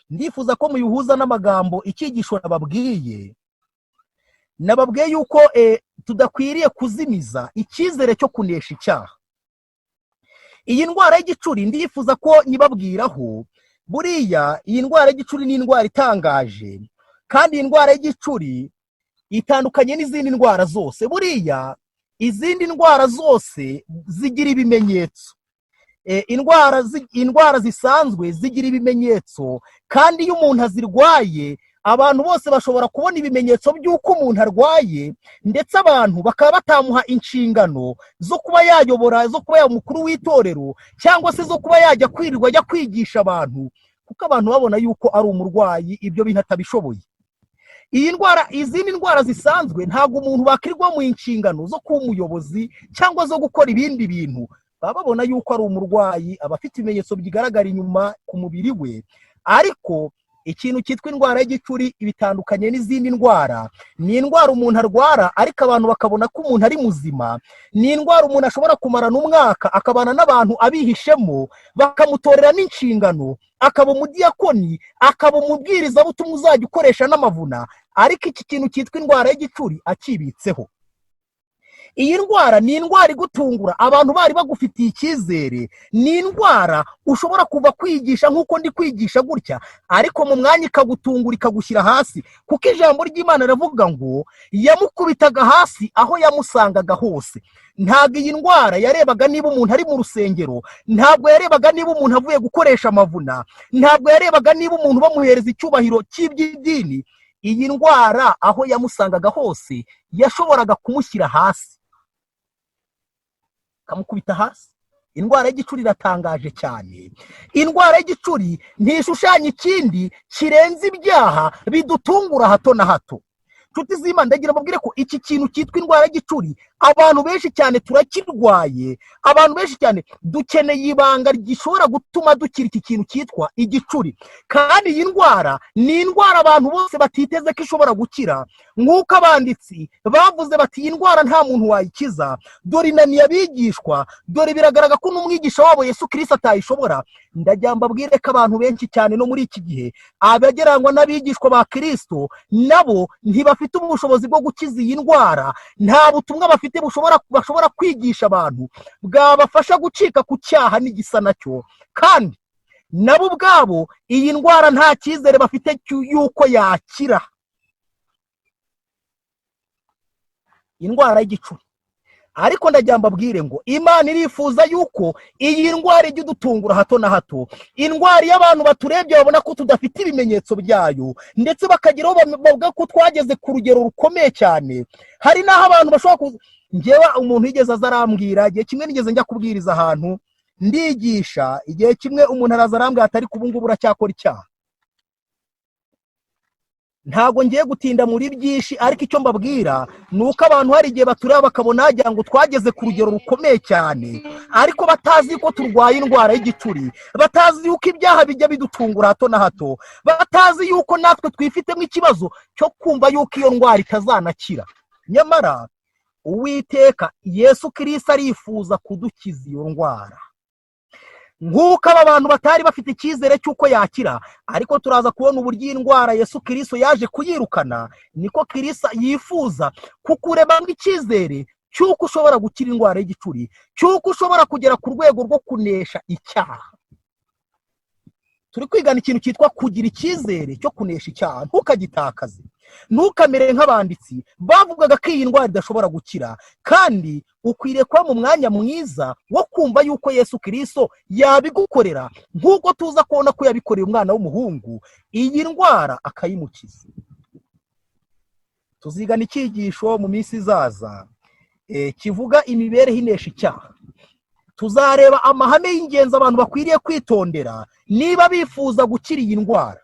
ndifuza ko mubihuza n'amagambo icyigisho nababwiye. Nababwiye yuko tudakwiriye kuzimiza icyizere cyo kunesha icyaha. Iyi ndwara y'igicuri ndifuza ko nyibabwiraho. Buriya iyi ndwara y'igicuri ni indwara itangaje, kandi iyi ndwara y'igicuri itandukanye n'izindi ndwara zose. Buriya izindi ndwara zose zigira ibimenyetso. Indwara zisanzwe zigira ibimenyetso, kandi iyo umuntu azirwaye abantu bose bashobora kubona ibimenyetso by'uko umuntu arwaye, ndetse abantu bakaba batamuha inshingano zo kuba yayobora, zo kuba yaba umukuru w'itorero, cyangwa se zo kuba yajya kwirirwa ajya kwigisha abantu, kuko abantu babona yuko ari umurwayi, ibyo bintu atabishoboye. Iyi ndwara, izindi ndwara zisanzwe, ntabwo umuntu bakirirwa mu inshingano zo kuba umuyobozi cyangwa zo gukora ibindi bintu. Baba babona yuko ari umurwayi, aba afite ibimenyetso bigaragara inyuma ku mubiri we. Ariko ikintu cyitwa indwara y'igicuri bitandukanye n'izindi ndwara. Ni indwara umuntu arwara ariko abantu bakabona ko umuntu ari muzima. Ni indwara umuntu ashobora kumarana umwaka akabana n'abantu abihishemo, bakamutorera n'inshingano, akaba umudiyakoni, akaba umubwirizabutumwa uzajya ukoresha n'amavuna, ariko iki kintu cyitwa indwara y'igicuri akibitseho. Iyi ndwara ni indwara igutungura abantu bari bagufitiye icyizere. Ni indwara ushobora kuva kwigisha nk'uko ndi kwigisha gutya, ariko mu mwanya ikagutungura, ikagushyira hasi, kuko ijambo ry'Imana riravuga ngo yamukubitaga hasi aho yamusangaga hose. Ntabwo iyi ndwara yarebaga niba umuntu ari mu rusengero, ntabwo yarebaga niba umuntu avuye gukoresha amavuna, ntabwo yarebaga niba umuntu bamuhereza icyubahiro cy'iby'idini. Iyi ndwara aho yamusangaga hose yashoboraga kumushyira hasi, akamukubita hasi. Indwara y'igicuri iratangaje cyane. Indwara y'igicuri ntishushanya ikindi kirenze ibyaha bidutungura hato na hato. Nshuti z'Imana, ndagira mbabwire ko iki kintu cyitwa indwara y'igicuri, abantu benshi cyane turakirwaye. Abantu benshi cyane dukeneye ibanga rishobora gutuma dukira iki kintu cyitwa igicuri. Kandi iyi ndwara ni indwara abantu bose batiteze ko ishobora gukira, nk'uko abanditsi bavuze bati: "Iyi ndwara nta muntu wayikiza, dore inaniye abigishwa, dore biragaragara ko n'umwigisha wabo Yesu Kirisito atayishobora." Ndagira mbabwire ko abantu benshi cyane no muri iki gihe, abagereranywa n'abigishwa ba Kirisito, nabo ntibafite ubushobozi bwo gukiza iyi ndwara. Nta butumwa bafite bashobora kwigisha abantu bwabafasha gucika ku cyaha n'igisa nacyo. Kandi nabo ubwabo iyi ndwara nta cyizere bafite y'uko yakira indwara y'igicuri. Ariko ndagira mbabwire ngo Imana irifuza yuko iyi ndwara ijya idutungura hato na hato, indwara iyo abantu baturebye babona ko tudafite ibimenyetso byayo, ndetse bakageraho bavuga ko twageze ku rugero rukomeye cyane. Hari n'aho abantu bashobora kuza. Ngewe umuntu yigeze aza arambwira, igihe kimwe nigeze njya kubwiriza ahantu ndigisha, igihe kimwe umuntu araza arambwira ati: "Ariko ubu ngubu uracyakora icyaha?" Ntabwo ngiye gutinda muri byinshi, ariko icyo mbabwira ni uko abantu hari igihe batureba bakabona wagira ngo twageze ku rugero rukomeye cyane, ariko batazi ko turwaye indwara y'igicuri, batazi yuko ibyaha bijya bidutungura hato na hato, batazi yuko natwe twifitemo ikibazo cyo kumva yuko iyo ndwara itazanakira. Nyamara Uwiteka Yesu Kirisito arifuza kudukiza iyo ndwara, nk'uko aba bantu batari bafite icyizere cy'uko yakira. Ariko turaza kubona uburyo iyi ndwara Yesu Kirisito yaje kuyirukana. Niko Kirisito yifuza kukuremamo icyizere cy'uko ushobora gukira indwara y'igicuri, cy'uko ushobora kugera ku rwego rwo kunesha icyaha. Turi kwigana ikintu cyitwa kugira icyizere cyo kunesha icyaha. Ntukagitakaze, ntukamere nk'abanditsi bavugaga ko iyi ndwara idashobora gukira. Kandi ukwiriye kuba mu mwanya mwiza wo kumva yuko Yesu Kirisito yabigukorera, nk'uko tuza kubona ko yabikoreye umwana w'umuhungu, iyi ndwara akayimukiza. Tuzigana icyigisho mu minsi izaza kivuga imibereho inesha icyaha. Tuzareba amahame y'ingenzi abantu bakwiriye kwitondera niba bifuza gukira iyi ndwara.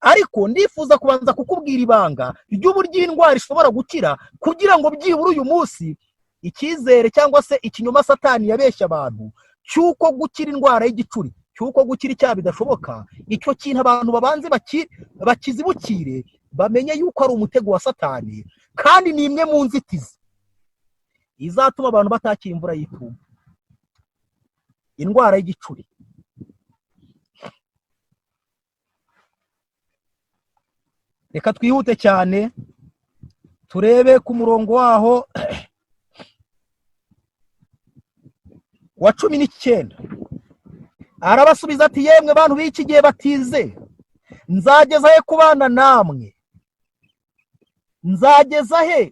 Ariko ndifuza kubanza kukubwira ibanga ry'uburyo iyi ndwara ishobora gukira, kugira ngo byibura uyu munsi icyizere cyangwa se ikinyoma Satani yabeshya abantu cy'uko gukira indwara y'igicuri, cy'uko gukira icyaha bidashoboka, icyo kintu abantu babanze bakizibukire, bamenye yuko ari umutego wa Satani, kandi ni imwe mu nzitizi izatuma abantu batakira imvura y'itumba, indwara y'igicuri. Reka twihute cyane, turebe ku murongo waho wa 19. Arabasubiza ati: "Yemwe bantu b'iki gihe batize, nzageza he kubana namwe? Nzageza he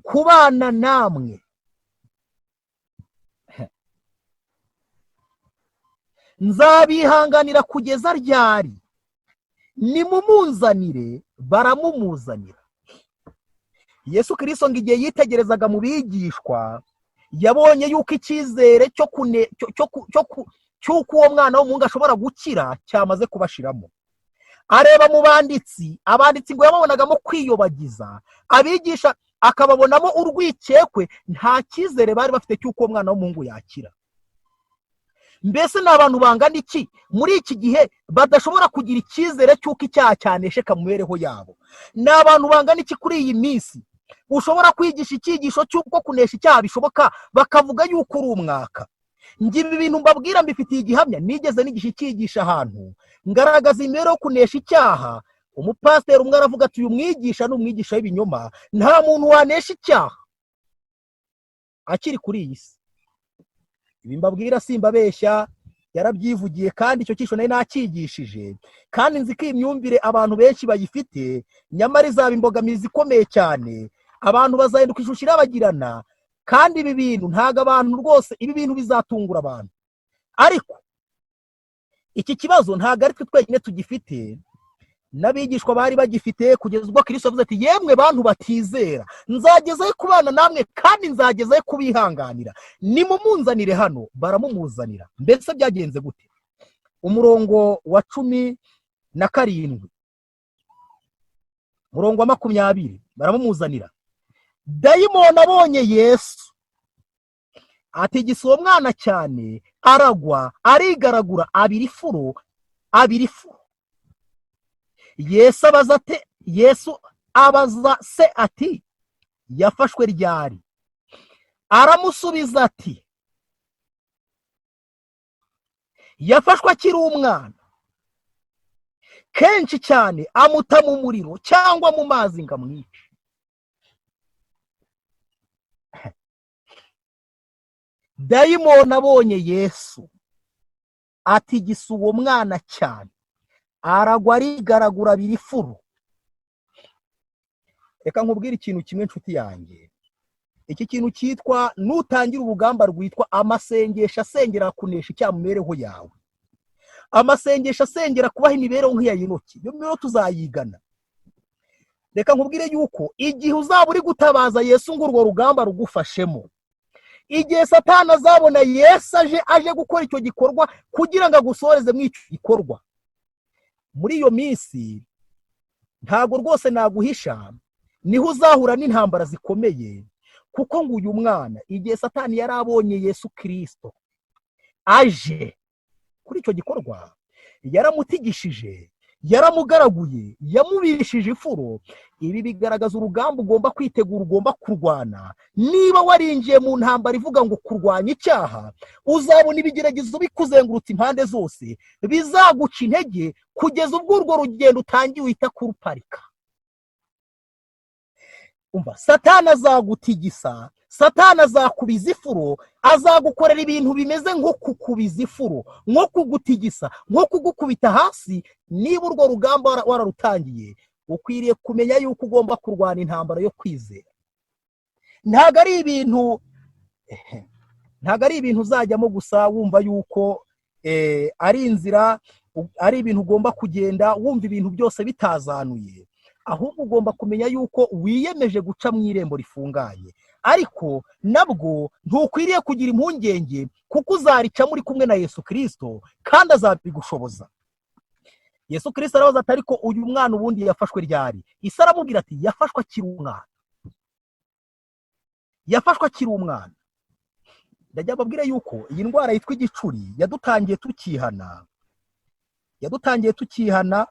kubana namwe? Nzabihanganira kugeza ryari? Nimumunzanire." Baramumuzanira. Yesu Kirisito ngo igihe yitegerezaga mu bigishwa, yabonye yuko icyizere cy'uko uwo mwana w'umuhungu ashobora gukira cyamaze kubashiramo. Areba mu banditsi, abanditsi ngo yababonagamo kwiyobagiza, abigisha akababonamo urwikekwe, nta cyizere bari bafite cy'uko uwo mwana w'umuhungu yakira. Mbese ni abantu bangana iki muri iki gihe badashobora kugira icyizere cy'uko icyaha cyanesheka mu mibereho yabo? Ni abantu bangana iki kuri iyi minsi ushobora kwigisha icyigisho cy'uko kunesha icyaha bishoboka, bakavuga yuko uri umwaka? Njye ibi bintu mbabwira mbifitiye igihamya. Nigeze nigisha icyigisho ahantu, ngaragaza imibereho yo kunesha icyaha. Umupasiteri umwe aravuga ati: "Uyu mwigisha ni umwigisha w'ibinyoma, nta muntu wanesha icyaha akiri kuri iyi si." Ibi mbabwira simbabeshya, yarabyivugiye, kandi icyo cyisho nari nacyigishije, kandi nzi ko iyi myumvire abantu benshi bayifite, nyamara izaba imbogamizi ikomeye cyane. Abantu bazahinduka ishusho irabagirana. Kandi ibi bintu ntabwo abantu rwose, ibi bintu bizatungura abantu. Ariko iki kibazo ntabwo ari twe twenyine tugifite, n'abigishwa bari bagifite, kugeza ubwo Kirisito avuze ati: "Yemwe bantu batizera, nzagezayo kubana namwe kandi nzagezayo kubihanganira? Nimumunzanire hano." Baramumuzanira. Mbese byagenze gute? Umurongo wa 17. Murongo wa 20, baramumuzanira. Dayimoni abonye Yesu atigisa uwo mwana cyane, aragwa, arigaragura, abira ifuro, abira ifuro. Yesu abaza ate? Yesu abaza se ati: "Yafashwe ryari?" Aramusubiza ati: "Yafashwe akiri umwana. Kenshi cyane amuta mu muriro cyangwa mu mazi ngo amwice." Dayimoni abonye Yesu atigisa uwo mwana cyane, aragwa, arigaragura, abira ifuro. Reka nkubwire ikintu kimwe, nshuti yanjye. Iki kintu cyitwa nutangira urugamba rwitwa amasengesho asengera kunesha icyaha mu mibereho yawe, amasengesho asengera kubaho imibereho nk'iya Enoki, iyo mibereho tuzayigana. Reka nkubwire yuko igihe uzaba uri gutabaza Yesu ngo urwo rugamba rugufashemo, igihe Satani azabona Yesu aje gukora icyo gikorwa kugira ngo agusoreze muri icyo gikorwa, muri iyo minsi ntabwo rwose naguhisha, niho uzahura n'intambara zikomeye. Kuko ngo uyu mwana, igihe Satani yari abonye Yesu Kirisito aje kuri icyo gikorwa, yaramutigishije, yaramugaraguye, yamubirishije ifuro. Ibi bigaragaza urugamba ugomba kwitegura, ugomba kurwana. Niba warinjiye mu ntambara ivuga ngo kurwanya icyaha, uzabona ibigeragezo bikuzengurutse impande zose, bizaguca intege kugeza ubwo urwo rugendo utangiye uhita kuruparika. Umva, Satani azagutigisa, Satani azakubiza ifuro, azagukorera ibintu bimeze nko kukubiza ifuro, nko kugutigisa, nko kugukubita hasi. Niba urwo rugamba wararutangiye, ukwiriye kumenya yuko ugomba kurwana intambara yo kwizera. Ntabwo ari ibintu uzajyamo gusa wumva yuko ari inzira, ari ibintu ugomba kugenda wumva ibintu byose bitazanuye. Ahubwo ugomba kumenya yuko wiyemeje guca mu irembo rifunganye, ariko nabwo ntukwiriye kugira impungenge, kuko uzaricamo uri kumwe na Yesu Kirisito kandi azabigushoboza. Yesu Kirisito arabaza ati: "Ariko uyu mwana ubundi yafashwe ryari?" Isi aramubwira ati: "Yafashwe akiri umwana, yafashwe akiri umwana." Ndajya mbabwire yuko iyi ndwara yitwa igicuri yadutangiye tukihana, yadutangiye tukihana,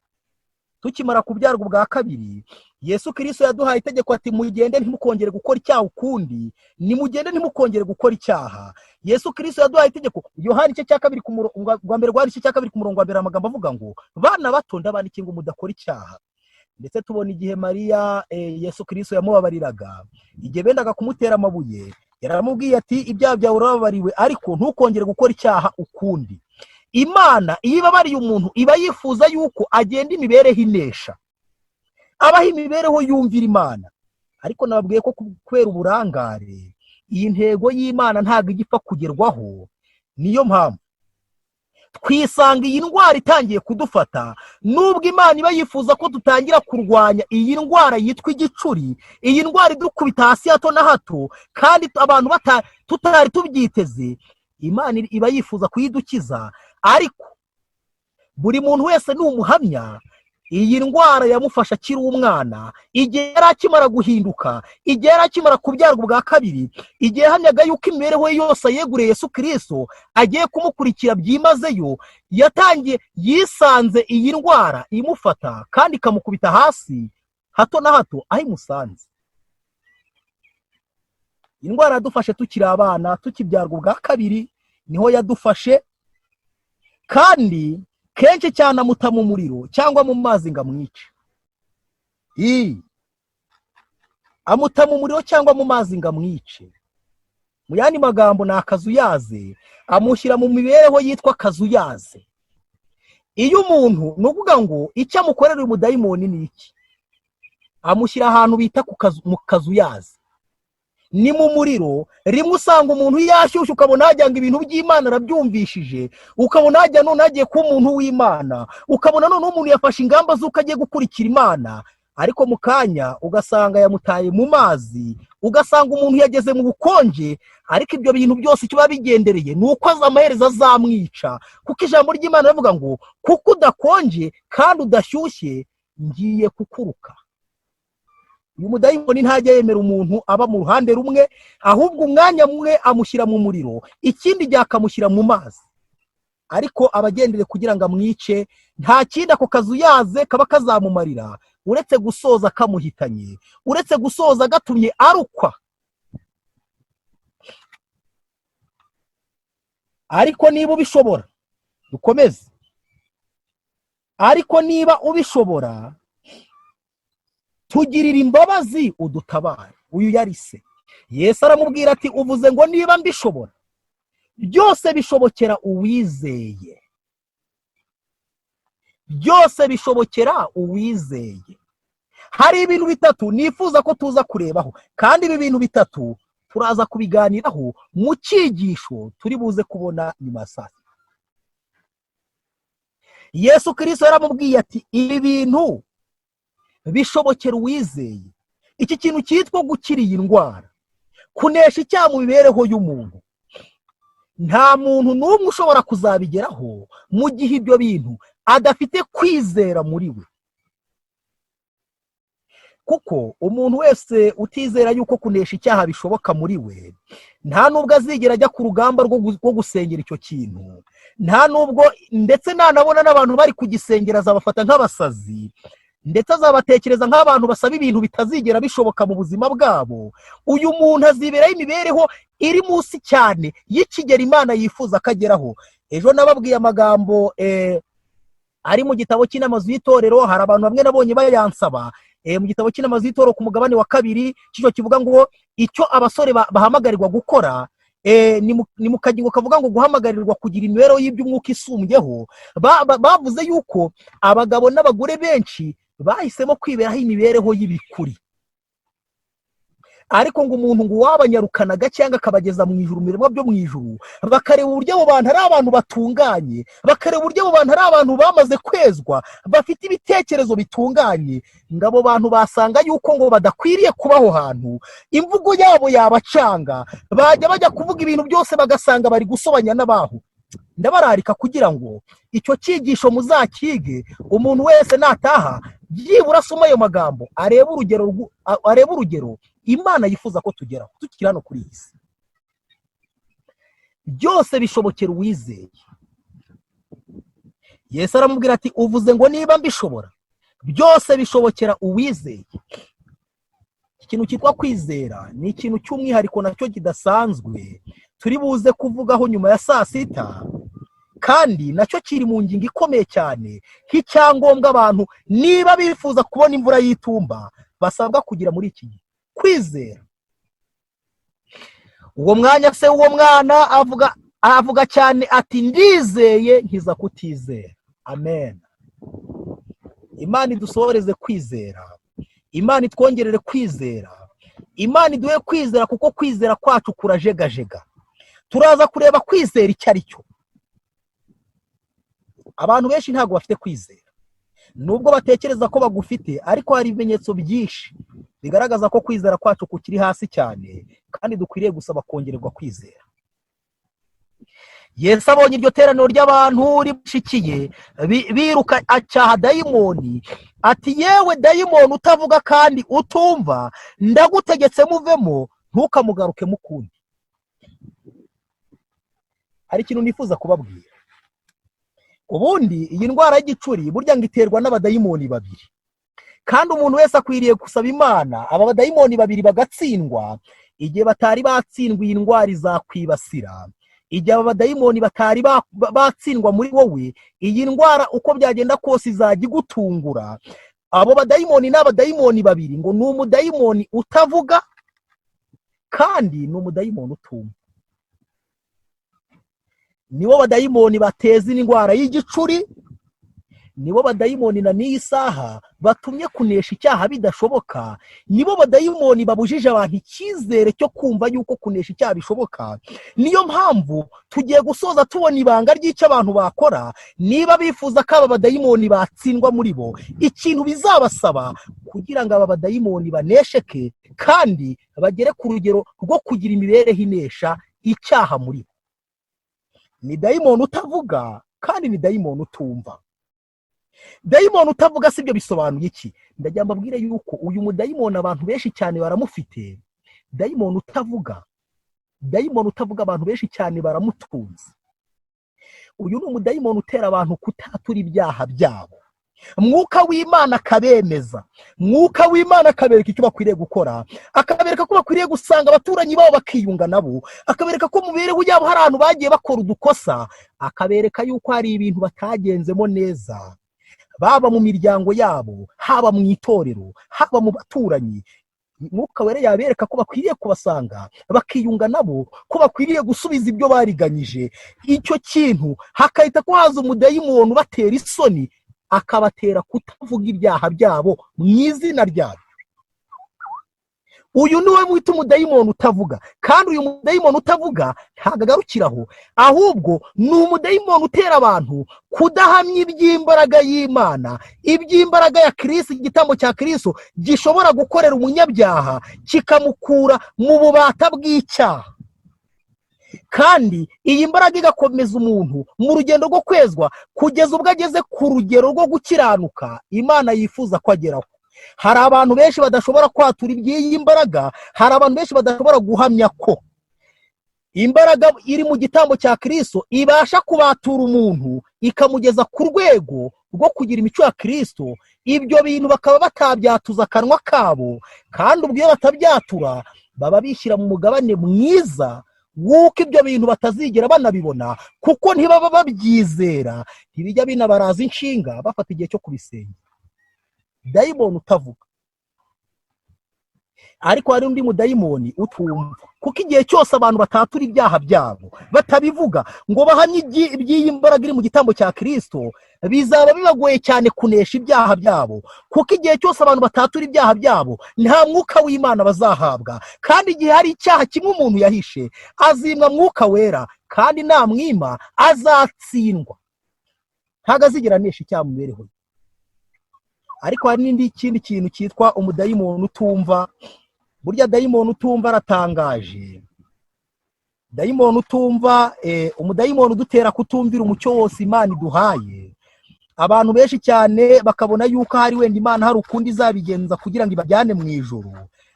tukimara kubyarwa ubwa kabiri. Yesu Kirisito yaduhaye itegeko ati: "Mugende, ntimukongere gukora icyaha ukundi, nimugende, ntimukongere gukora icyaha." Yesu Kirisito yaduhaye itegeko. Yohani igice cya kabiri ku murongo wa mbere, rwa igice cya 2 ku murongo wa mbere, amagambo avuga ngo: "Bana bato, ndabandikiye ngo mudakora icyaha." Ndetse tubona igihe Mariya Yesu Kirisito yamubabariraga igihe bendaga kumutera amabuye, yaramubwiye ati: "Ibyaha byawe urababariwe, ariko ntukongere gukora icyaha ukundi." Imana iyo ibabariye umuntu, iba yifuza yuko agenda imibereho inesha, abaho imibereho yumvira Imana. Ariko nababwiye ko kubera uburangare, iyi ntego y'Imana ntabwo ijya ipfa kugerwaho. Niyo mpamvu twisanga iyi ndwara itangiye kudufata, nubwo Imana iba yifuza ko dutangira kurwanya iyi ndwara yitwa igicuri, iyi ndwara idukubita hasi hato na hato kandi abantu tutari tubyiteze. Imana iba yifuza kuyidukiza, ariko buri muntu wese ni umuhamya: iyi ndwara yamufashe akiri umwana, igihe yari akimara guhinduka, igihe yari akimara kubyarwa ubwa kabiri, igihe yahamyaga yuko imibereho ye yose ayeguriye Yesu Kirisito, agiye kumukurikira byimazeyo. Yatangiye yisanze iyi ndwara imufata kandi ikamukubita hasi hato na hato aho imusanze. Indwara yadufashe tukiri abana, tukibyarwa ubwa kabiri niho yadufashe, kandi kenshi cyane amuta mu muriro cyangwa mu mazi ngo amwice. Amuta mu muriro cyangwa mu mazi ngo amwice. Mu yandi magambo, ni akazuyaze, amushyira mu mibereho yitwa akazuyaze. Iyo umuntu, ni ukuvuga ngo icyo amukorera uyu mudayimoni ni iki? Amushyira ahantu bita mu kazuyaze, ni mu muriro. Rimwe usanga umuntu yashyushye, ukabona wagira ngo ibintu by'Imana arabyumvishije, ukabona wagira none agiye kuba umuntu w'Imana, ukabona noneho umuntu yafashe ingamba z'uko agiye gukurikira Imana, ariko mu kanya ugasanga yamutaye mu mazi, ugasanga umuntu yageze mu bukonje. Ariko ibyo bintu byose icyo biba bigendereye ni uko amaherezo azamwica, kuko ijambo ry'Imana rivuga ngo: "Kuko udakonje kandi udashyushye, ngiye kukuruka." Uyu mudayimoni ntajya yemera umuntu aba mu ruhande rumwe, ahubwo umwanya umwe amushyira mu muriro, ikindi gihe akamushyira mu mazi, ariko abagendere kugira ngo amwice. Nta kindi ako kazu yaze kaba kazamumarira uretse gusoza kamuhitanye, uretse gusoza gatumye arukwa. Ariko niba ubishobora, dukomeze, ariko niba ubishobora tugirira imbabazi udutabare. Uyu yari se. Yesu aramubwira ati uvuze ngo niba mbishobora, byose bishobokera uwizeye, byose bishobokera uwizeye. Hari ibintu bitatu nifuza ko tuza kurebaho, kandi ibi bintu bitatu turaza kubiganiraho mu cyigisho turi buze kubona nyuma ya saa sita. Yesu Kirisito yaramubwiye ati ibi bintu bishobokera uwizeye. Iki kintu cyitwa gukira iyi ndwara, kunesha icyaha mu mibereho y'umuntu, nta muntu n'umwe ushobora kuzabigeraho mu gihe ibyo bintu adafite kwizera muri we. Kuko umuntu wese utizera yuko kunesha icyaha bishoboka muri we, nta nubwo azigera ajya ku rugamba rwo gusengera icyo kintu, nta nubwo ndetse nanabona n'abantu bari kugisengera azabafata nk'abasazi, ndetse azabatekereza nk'abantu basaba ibintu bitazigera bishoboka mu buzima bwabo. Uyu muntu aziberaho imibereho iri munsi cyane y'ikigero Imana yifuza ko ageraho. Ejo nababwiye amagambo ari mu gitabo cy'inama z'itorero, hari abantu bamwe nabonye bayansaba. Mu gitabo cy'inama z'itorero ku mugabane wa 2 cyo kivuga ngo icyo abasore bahamagarirwa gukora, ni mu kagingo kavuga ngo guhamagarirwa kugira imibereho y'iby'umwuka isumbyeho. Bavuze yuko abagabo n'abagore benshi bahisemo kwiberaho imibereho y'ibikuri, ariko ngo umuntu ngo wabanyarukanaga cyangwa akabageza mu ijuru, mu biremwa byo mu ijuru, bakareba uburyo abo bantu ari abantu batunganye, bakareba uburyo abo bantu ari abantu bamaze kwezwa, bafite ibitekerezo bitunganye, ngo abo bantu basanga yuko ngo badakwiriye kuba aho hantu, imvugo yabo yabacanga, bajya bajya kuvuga ibintu byose bagasanga bari gusobanya n'abaho. Ndabararika kugira ngo icyo cyigisho muzakige, umuntu wese nataha byibura asoma ayo magambo, arebe urugero Imana yifuza ko tugeraho tukiri hano kuri iyi si. Byose bishobokera uwizeye. Yesu aramubwira ati uvuze ngo niba mbishobora, byose bishobokera uwizeye. Ikintu cyitwa kwizera ni ikintu cy'umwihariko nacyo kidasanzwe turi buze kuvugaho nyuma ya saa sita, kandi nacyo kiri mu ngingo ikomeye cyane nk'icyangombwa abantu niba bifuza kubona imvura y'itumba basabwa kugira muri iki gihe kwizera. Uwo mwanya se uwo mwana avuga cyane ati ndizeye nkiza kutizera. Amen. Imana idusohoreze kwizera, Imana itwongerere kwizera, Imana iduhe kwizera, kuko kwizera kwacu kurajegajega. Turaza kureba kwizera icyo ari cyo. Abantu benshi ntabwo bafite kwizera, nubwo batekereza ko bagufite, ariko hari ibimenyetso byinshi bigaragaza ko kwizera kwacu kukiri hasi cyane, kandi dukwiriye gusaba kongererwa kwizera. Yesu abonye iryo teraniro ry'abantu rimushikiye biruka, acyaha dayimoni ati yewe dayimoni utavuga kandi utumva, ndagutegetse muvemo, ntukamugaruke mukundi. Hari ikintu nifuza kubabwira. Ubundi iyi ndwara y'igicuri burya ngo iterwa n'abadayimoni babiri, kandi umuntu wese akwiriye gusaba Imana aba badayimoni babiri bagatsindwa. Igihe batari batsindwa iyi ndwara izakwibasira. Igihe aba badayimoni batari batsindwa muri wowe, iyi ndwara uko byagenda kose izajya igutungura. Abo badayimoni ni abadayimoni babiri, ngo ni umudayimoni utavuga kandi ni umudayimoni utumva. Nibo badayimoni bateza indwara y'igicuri, nibo badayimoni na n'iyi saha batumye kunesha icyaha bidashoboka, nibo badayimoni babujije abantu icyizere cyo kumva yuko kunesha icyaha bishoboka. Niyo mpamvu tugiye gusoza tubona ibanga ry'icyo abantu bakora niba bifuza ko aba badayimoni batsindwa muri bo, ikintu bizabasaba kugira ngo aba badayimoni banesheke kandi bagere ku rugero rwo kugira imibereho inesha icyaha muri bo. Ni dayimoni utavuga kandi ni dayimoni utumva. Dayimoni utavuga si byo bisobanuye iki? Ndagira mbabwire yuko uyu mudayimoni abantu benshi cyane baramufite. Dayimoni utavuga, dayimoni utavuga abantu benshi cyane baramutunze. Uyu ni umudayimoni utera abantu kutatura ibyaha byabo. Mwuka w'Imana akabemeza, Mwuka w'Imana akabereka icyo bakwiriye gukora, akabereka ko bakwiriye gusanga abaturanyi babo bakiyunga nabo, akabereka ko mu mibereho yabo hari ahantu bagiye bakora udukosa, akabereka yuko hari ibintu batagenzemo neza, baba mu miryango yabo, haba mu itorero, haba mu baturanyi. Mwuka Wera yabereka ko bakwiriye kubasanga bakiyunga nabo, ko bakwiriye gusubiza ibyo bariganyije. Icyo kintu hakahita ko haza umudayimoni ubatera isoni, akabatera kutavuga ibyaha byabo mu izina ryabyo. Uyu ni we wita umudayimoni utavuga. Kandi uyu mudayimoni utavuga ntabwo agarukiraho, ahubwo ni umudayimoni utera abantu kudahamya iby'imbaraga y'Imana, iby'imbaraga ya Kirisi. Igitambo cya Kirisi gishobora gukorera umunyabyaha kikamukura mu bubata bw'icyaha, kandi iyi mbaraga igakomeza umuntu mu rugendo rwo kwezwa kugeza ubwo ageze ku rugero rwo gukiranuka Imana yifuza ko ageraho. Hari abantu benshi badashobora kwatura iby'iyi mbaraga, hari abantu benshi badashobora guhamya ko imbaraga iri mu gitambo cya Kirisito ibasha kubatura umuntu ikamugeza ku rwego rwo kugira imico ya Kirisito. Ibyo bintu bakaba batabyatuza akanwa kabo, kandi ubwo iyo batabyatura baba bishyira mu mugabane mwiza w'uko ibyo bintu batazigera banabibona, kuko ntibaba babyizera, ntibijya binabaraza inshinga bafata igihe cyo kubisengera. Dayimoni utavuga. Ariko hari undi mudayimoni utumva, kuko igihe cyose abantu batatura ibyaha byabo, batabivuga ngo bahamye iby'iyi mbaraga iri mu gitambo cya Kirisito, bizaba bibagoye cyane kunesha ibyaha byabo, kuko igihe cyose abantu batatura ibyaha byabo nta Mwuka w'Imana bazahabwa. Kandi igihe hari icyaha kimwe umuntu yahishe, azimwa Mwuka Wera, kandi namwima azatsindwa, ntabwo azigera anesha icyaha mu mibereho ye. Ariko hari n'indi kindi kintu cyitwa umudayimoni utumva. Burya dayimoni utumva aratangaje. Dayimoni utumva, umudayimoni udutera kutumvira umucyo wose Imana iduhaye. Abantu benshi cyane bakabona yuko hari wenda Imana hari ukundi izabigenza kugira ngo ibajyane mu ijuru.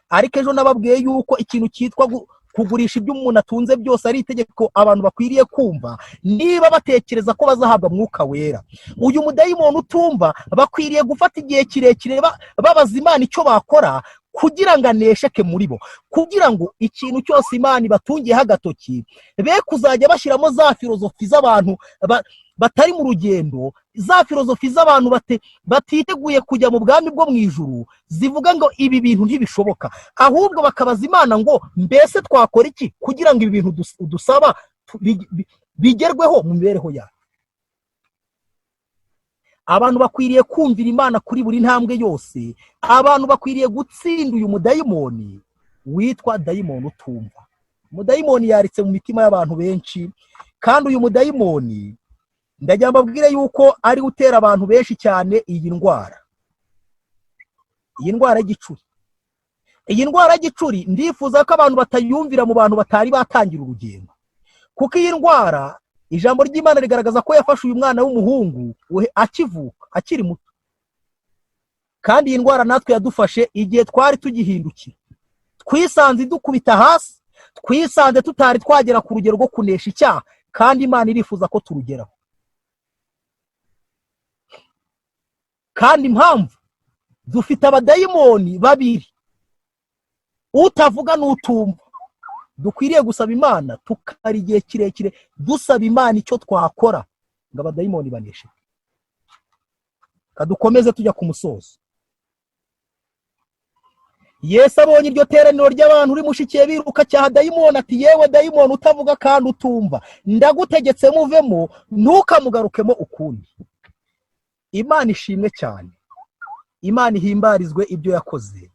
Ariko ejo nababwiye yuko ikintu cyitwa kugurisha ibyo umuntu atunze byose ari itegeko abantu bakwiriye kumva niba batekereza ko bazahabwa Mwuka Wera. Uyu mudayimoni utumva bakwiriye gufata igihe kirekire babaza Imana icyo bakora kugira ngo anesheke muri bo, kugira ngo ikintu cyose Imana ibatungiyeho agatoki be kuzajya bashyiramo za filozofi z'abantu batari mu rugendo, za filozofi z'abantu batiteguye kujya mu bwami bwo mu ijuru, zivuga ngo ibi bintu ntibishoboka. Ahubwo bakabaza Imana ngo: "Mbese twakora iki kugira ngo ibi bintu udusaba bigerweho mu mibereho yacu?" Abantu bakwiriye kumvira Imana kuri buri ntambwe yose. Abantu bakwiriye gutsinda uyu mudayimoni witwa dayimoni utumva. Umudayimoni yaritse mu mitima y'abantu benshi, kandi uyu mudayimoni ndagira mbabwire yuko ari utera abantu benshi cyane iyi ndwara, iyi ndwara y'igicuri. Iyi ndwara y'igicuri ndifuza ko abantu batayumvira mu bantu batari batangira urugendo, kuko iyi ndwara ijambo ry'Imana rigaragaza ko yafashe uyu mwana w'umuhungu akivuka, akiri muto. Kandi iyi ndwara natwe yadufashe igihe twari tugihindukira, twisanze idukubita hasi, twisanze tutari twagera ku rugero rwo kunesha icyaha, kandi Imana irifuza ko turugeraho. Kandi impamvu dufite abadayimoni babiri, utavuga n'utumva, dukwiriye gusaba Imana tukamara igihe kirekire dusaba Imana icyo twakora ngo abadayimoni baneshe. Kadukomeze tujya ku musozo. Yesu abonye iryo teraniro ry'abantu rimushikiye biruka, cyaha dayimoni ati: "Yewe dayimoni utavuga kandi utumva, ndagutegetse muvemo, ntukamugarukemo ukundi." Imana ishimwe cyane, Imana ihimbarizwe ibyo yakoze.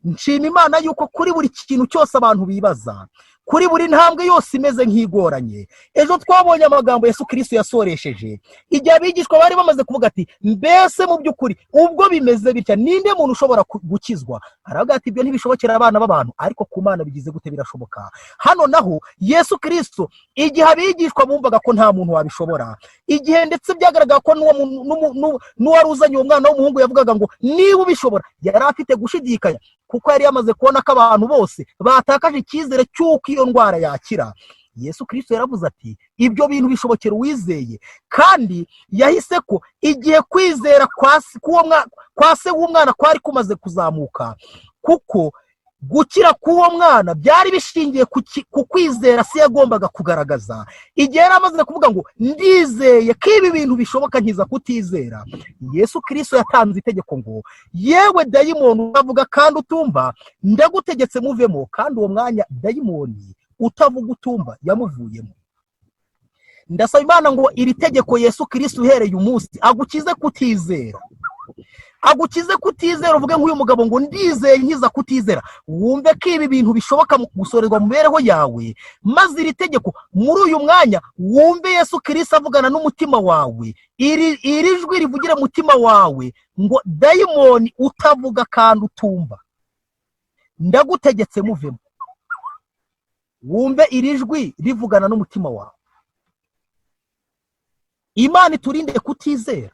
Nshima Imana yuko kuri buri kintu cyose abantu bibaza, Kuri buri ntambwe yose imeze nk'igoranye. Ejo twabonye amagambo Yesu Kristo yasoresheje igihe abigishwa bari bamaze kuvuga ati: "Mbese mu by'ukuri ubwo bimeze bitya, ninde muntu ushobora gukizwa?" Aravuga ati: "Ibyo ntibishobokera abana b'abantu, ariko ku Mana bigize gute? Birashoboka." Hano naho Yesu Kristo, igihe abigishwa bumvaga ko nta muntu wabishobora, igihe ndetse byagaragara ko n'uwari uzanye uwo mwana w'umuhungu yavugaga ngo: "Niba ubishobora", yari afite gushidikanya, kuko yari yamaze kubona ko abantu bose batakaje icyizere cy'uko iyo ndwara yakira. Yesu Kirisito yaravuze ati: "Ibyo bintu bishobokera uwizeye." Kandi yahise ko igihe kwizera kwa se w'umwana kwari kumaze kuzamuka, kuko gukira k'uwo mwana byari bishingiye ku kwizera se yagombaga kugaragaza. Igihe yari amaze kuvuga ngo: "Ndizeye ko ibi bintu bishoboka, nkiza kutizera", Yesu Kirisito yatanze itegeko ngo: "Yewe dayimoni utavuga kandi utumva, ndagutegetse, muvemo." Kandi uwo mwanya dayimoni utavuga utumva yamuvuyemo. Ndasaba Imana ngo iri tegeko Yesu Kirisito uhereye umunsi agukize kutizera, agukize kutizera, uvuge nk'uyu mugabo ngo: "Ndizeye, nkiza kutizera." Wumve ko ibi bintu bishoboka mu gusorezwa mu mibereho yawe, maze iri tegeko muri uyu mwanya wumve Yesu Kirisito avugana n'umutima wawe, iri jwi rivugire mu mutima wawe ngo: "Dayimoni utavuga kandi utumva, ndagutegetse, muvemo." Wumve iri jwi rivugana n'umutima wawe. Imana iturinde kutizera.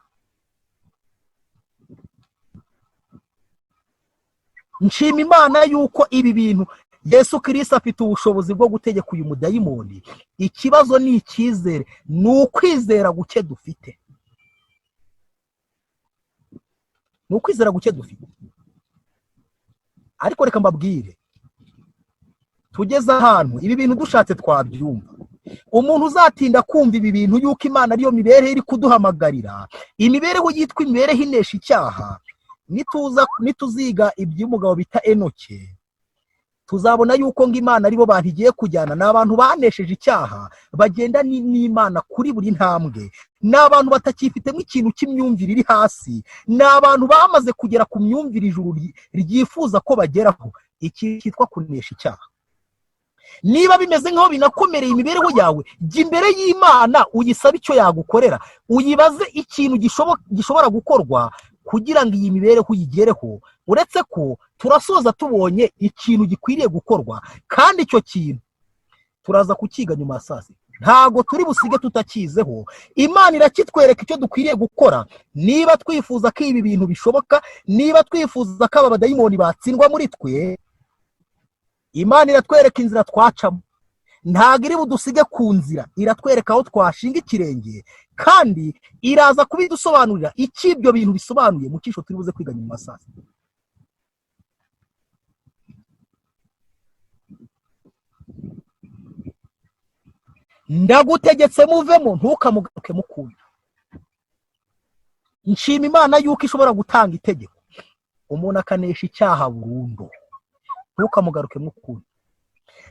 Nshima Imana yuko ibi bintu Yesu Kirisito afite ubushobozi bwo gutegeka uyu mudayimoni. Ikibazo ni icyizere, ni ukwizera guke dufite, ni ukwizera guke dufite. Ariko reka mbabwire, tugeze ahantu ibi bintu dushatse twabyumva. Umuntu uzatinda kumva ibi bintu, yuko Imana ariyo mibereho iri kuduhamagarira, imibereho yitwa imibereho inesha icyaha, nituziga iby'umugabo bita Enoke, tuzabona yuko ngo Imana aribo bantu igiye kujyana. Ni abantu banesheje icyaha, bagenda n'Imana kuri buri ntambwe. Ni abantu batakifitemo ikintu cy'imyumvire iri hasi, ni abantu bamaze kugera ku myumvire ijuru ryifuza ko bageraho, iki cyitwa kunesha icyaha. Niba bimeze nk'aho binakomereye imibereho yawe, jya imbere y'Imana uyisabe icyo yagukorera, uyibaze ikintu gishobora gukorwa kugira ngo iyi mibereho uyigereho. Uretse ko turasoza tubonye ikintu gikwiriye gukorwa, kandi icyo kintu turaza kukiga nyuma ya saa sita. Ntabwo turi busige tutakizeho. Imana irakitwereka icyo dukwiriye gukora niba twifuza ko ibi bintu bishoboka, niba twifuza ko aba badayimoni batsindwa muri twe. Imana iratwereka inzira twacamo. Ntabwo iri budusige ku nzira, iratwereka aho twashinga ikirenge, kandi iraza kubidusobanurira icyo ibyo bintu bisobanuye mu cyisho turi buze kwiga nyuma ya saa sita. Ndagutegetse, muvemo, ntukamugaruke mukunda. Nshima Imana yuko ishobora gutanga itegeko umuntu akanesha icyaha burundu, ntukamugaruke mukunda.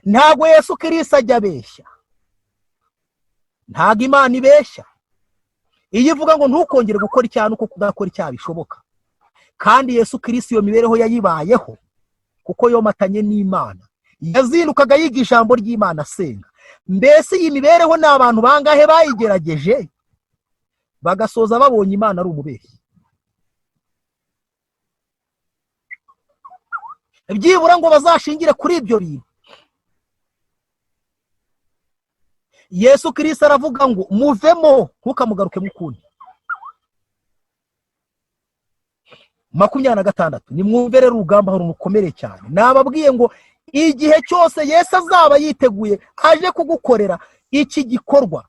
Ntabwo Yesu Kirisito ajya abeshya, ntabwo Imana ibeshya. Iyo ivuga ngo ntukongere gukora icyaha, nuko kudakora icyaha bishoboka. Kandi Yesu Kirisito iyo mibereho yayibayeho kuko yomatanye n'Imana, yazindukaga yiga ijambo ry'Imana, asenga. Mbese iyi mibereho ni abantu bangahe bayigerageje bagasoza babonye Imana ari umubeshyi? Byibura ngo bazashingire kuri ibyo bintu. Yesu Kirisito aravuga ngo: "Muvemo, ntukamugaruke mukundi." 26, nimwumve rero urugamba rukomeye cyane. Nababwiye ngo igihe cyose Yesu azaba yiteguye aje kugukorera iki gikorwa,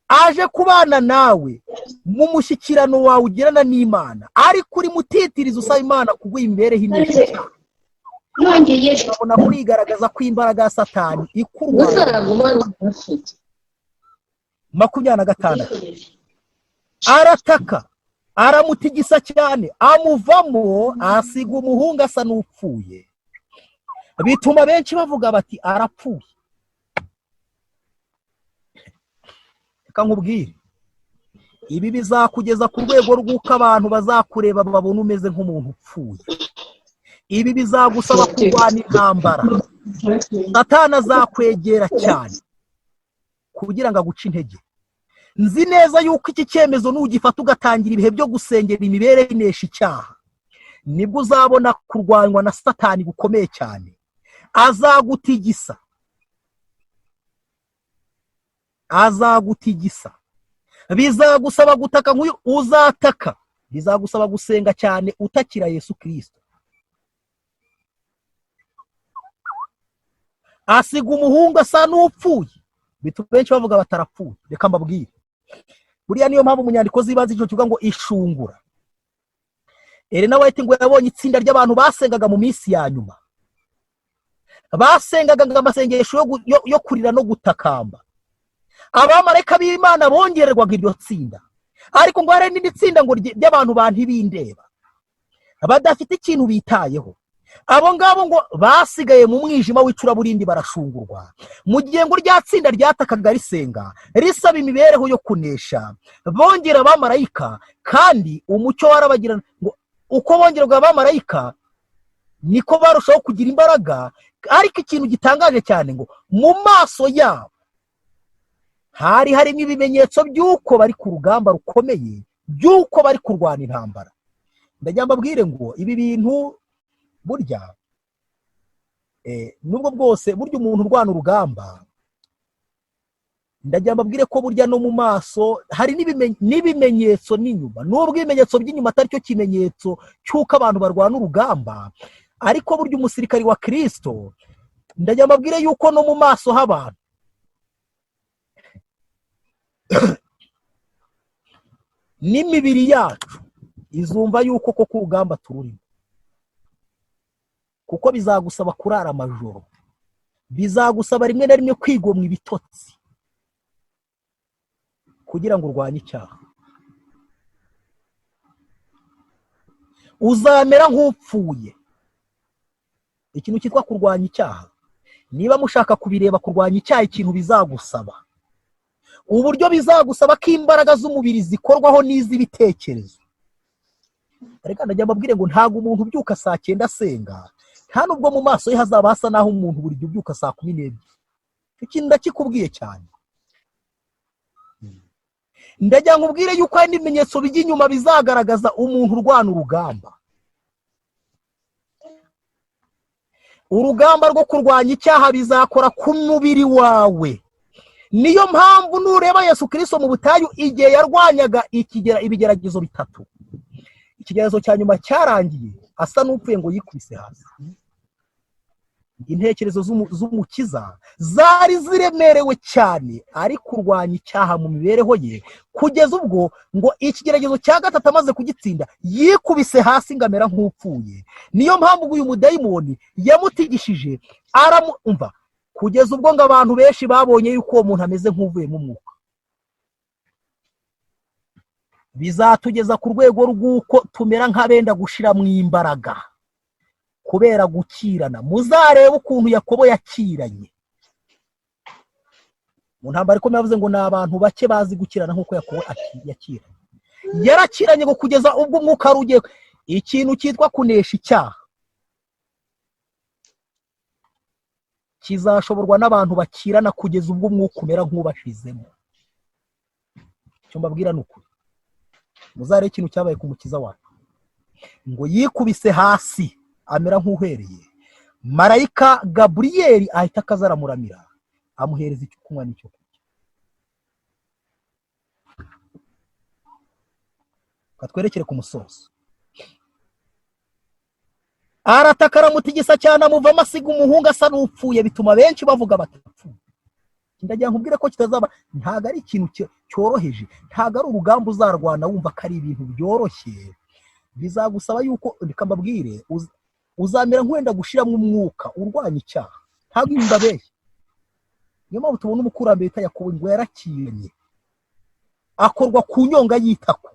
aje kubana nawe mu mushyikirano wawe ugirana n'Imana, ariko uri mutitiriza usaba Imana kuguha imibereho inesha icyaha, urabona kwigaragaza ko imbaraga ya Satani ikurwanya. 26, arataka, aramutigisa cyane, amuvamo, asiga umuhungu asa n'upfuye. Bituma benshi bavuga bati: "Arapfuye." Reka nkubwire, ibi bizakugeza ku rwego rw'uko abantu bazakureba babona umeze nk'umuntu upfuye. Ibi bizagusaba kurwana intambara. Satani azakwegera cyane kugira ngo aguce intege. Nzi neza yuko iki cyemezo nugifata ugatangira ibihe byo gusengera imibereho inesha icyaha, nibwo uzabona kurwanywa na Satani gukomeye cyane. Azagutigisa, azagutigisa. Bizagusaba gutaka nk'uyu uzataka, bizagusaba gusenga cyane utakira Yesu Kirisito. Asiga umuhungu asa n'upfuye, bituma benshi bavuga batarapfuye. Reka mbabwire, buriya niyo mpamvu mu nyandiko z'ibanze icyo kivuga ngo ishungura. Elena White ngo yabonye itsinda ry'abantu basengaga mu minsi ya nyuma, basengaga ngo amasengesho yo kurira no gutakamba. Abamarayika b'Imana bongererwaga iryo tsinda, ariko ngo hari n'irindi tsinda ngo ry'abantu ba ntibindeba, badafite ikintu bitayeho. Abo ngabo ngo basigaye mu mwijima w'icuraburindi barashungurwa, mu gihe ngo rya tsinda ryatakaga risenga risaba imibereho yo kunesha, bongera abamarayika, kandi umucyo warabagirana. Ngo uko bongerwa abamarayika niko barushaho kugira imbaraga. Ariko ikintu gitangaje cyane, ngo mu maso yabo hari harimo ibimenyetso by'uko bari ku rugamba rukomeye, by'uko bari kurwana intambara. Ndagira mbabwire ngo ibi bintu burya nubwo bwose burya umuntu urwana urugamba, ndagira mbabwire ko burya no mu maso hari n'ibimenyetso n'inyuma. Nubwo ibimenyetso by'inyuma atari cyo kimenyetso cy'uko abantu barwana urugamba, ariko burya umusirikari wa Kirisito, ndagira mbabwire yuko no mu maso h'abantu n'imibiri yacu izumva yuko koko urugamba tururimo, kuko bizagusaba kurara amajoro, bizagusaba rimwe na rimwe kwigomwa ibitotsi kugira ngo urwanye icyaha. Uzamera nk'upfuye. Ikintu cyitwa kurwanya icyaha, niba mushaka kubireba, kurwanya icyaha ikintu bizagusaba, uburyo bizagusaba ko imbaraga z'umubiri zikorwaho n'iz'ibitekerezo. Reka ndagira mbabwire ngo ntabwo umuntu ubyuka saa 9 asenga, nta nubwo mu maso ye hazaba hasa n'aho umuntu buri gihe ubyuka saa 12. Icyo kintu ndakikubwiye cyane. Ndagira ngo ubwire yuko hari n'ibimenyetso bijya inyuma bizagaragaza umuntu urwana urugamba. Urugamba rwo kurwanya icyaha bizakora ku mubiri wawe. Niyo mpamvu nureba Yesu Kristo mu butayu igihe yarwanyaga ibigeragezo bitatu, ikigeragezo cya nyuma cyarangiye asa n'upfuye ngo yikubise hasi. Intekerezo z'umukiza zari ziremerewe cyane, ari kurwanya icyaha mu mibereho ye, kugeza ubwo ngo ikigeragezo cya gatatu amaze kugitsinda yikubise hasi ngo amera nk'upfuye. Niyo mpamvu uyu mudayimoni yamutigishije aramumva, kugeza ubwo ngo abantu benshi babonye yuko uwo muntu ameze nk'uvuye mu mwuka. Bizatugeza ku rwego rw'uko tumera nk'abenda gushira mu imbaraga kubera gukirana. Muzarebe ukuntu Yakobo yakiranye mu ntambara ikomeye. Yavuze ngo ni abantu bake bazi gukirana nk'uko Yakobo yakiranye. Yarakiranye ngo kugeza ubwo umwuka wari ugiye. Ikintu cyitwa kunesha icyaha kizashoborwa n'abantu bakirana kugeza ubwo umwuka umera nk'ubashizemo. Icyo mbabwira ni ukuri. Muzarebe ikintu cyabaye ku mukiza wacu, ngo yikubise hasi amera nk'uhereye. Marayika Gaburiyeli ahita akaza aramuramira, amuhereza icyo kunywa n'icyo kurya. Katwerekere ku musozo. Arataka aramutigisa cyane, amuvamo asiga umuhungu asa n'upfuye, bituma benshi bavuga batapfuye. Ndagira nkubwire ko kitazaba, ntabwo ari ikintu cyoroheje, ntabwo ari urugamba uzarwana wumva ko ari ibintu byoroshye. Bizagusaba yuko, reka mbabwire, uzamera nk'uwenda gushiramo umwuka urwanya icyaha. Ntabwo ibi mbabeshya. Niyo mpamvu tubona umukurambere bita Yakobo ngo yarakiranye, akorwa ku nyonga y'itako,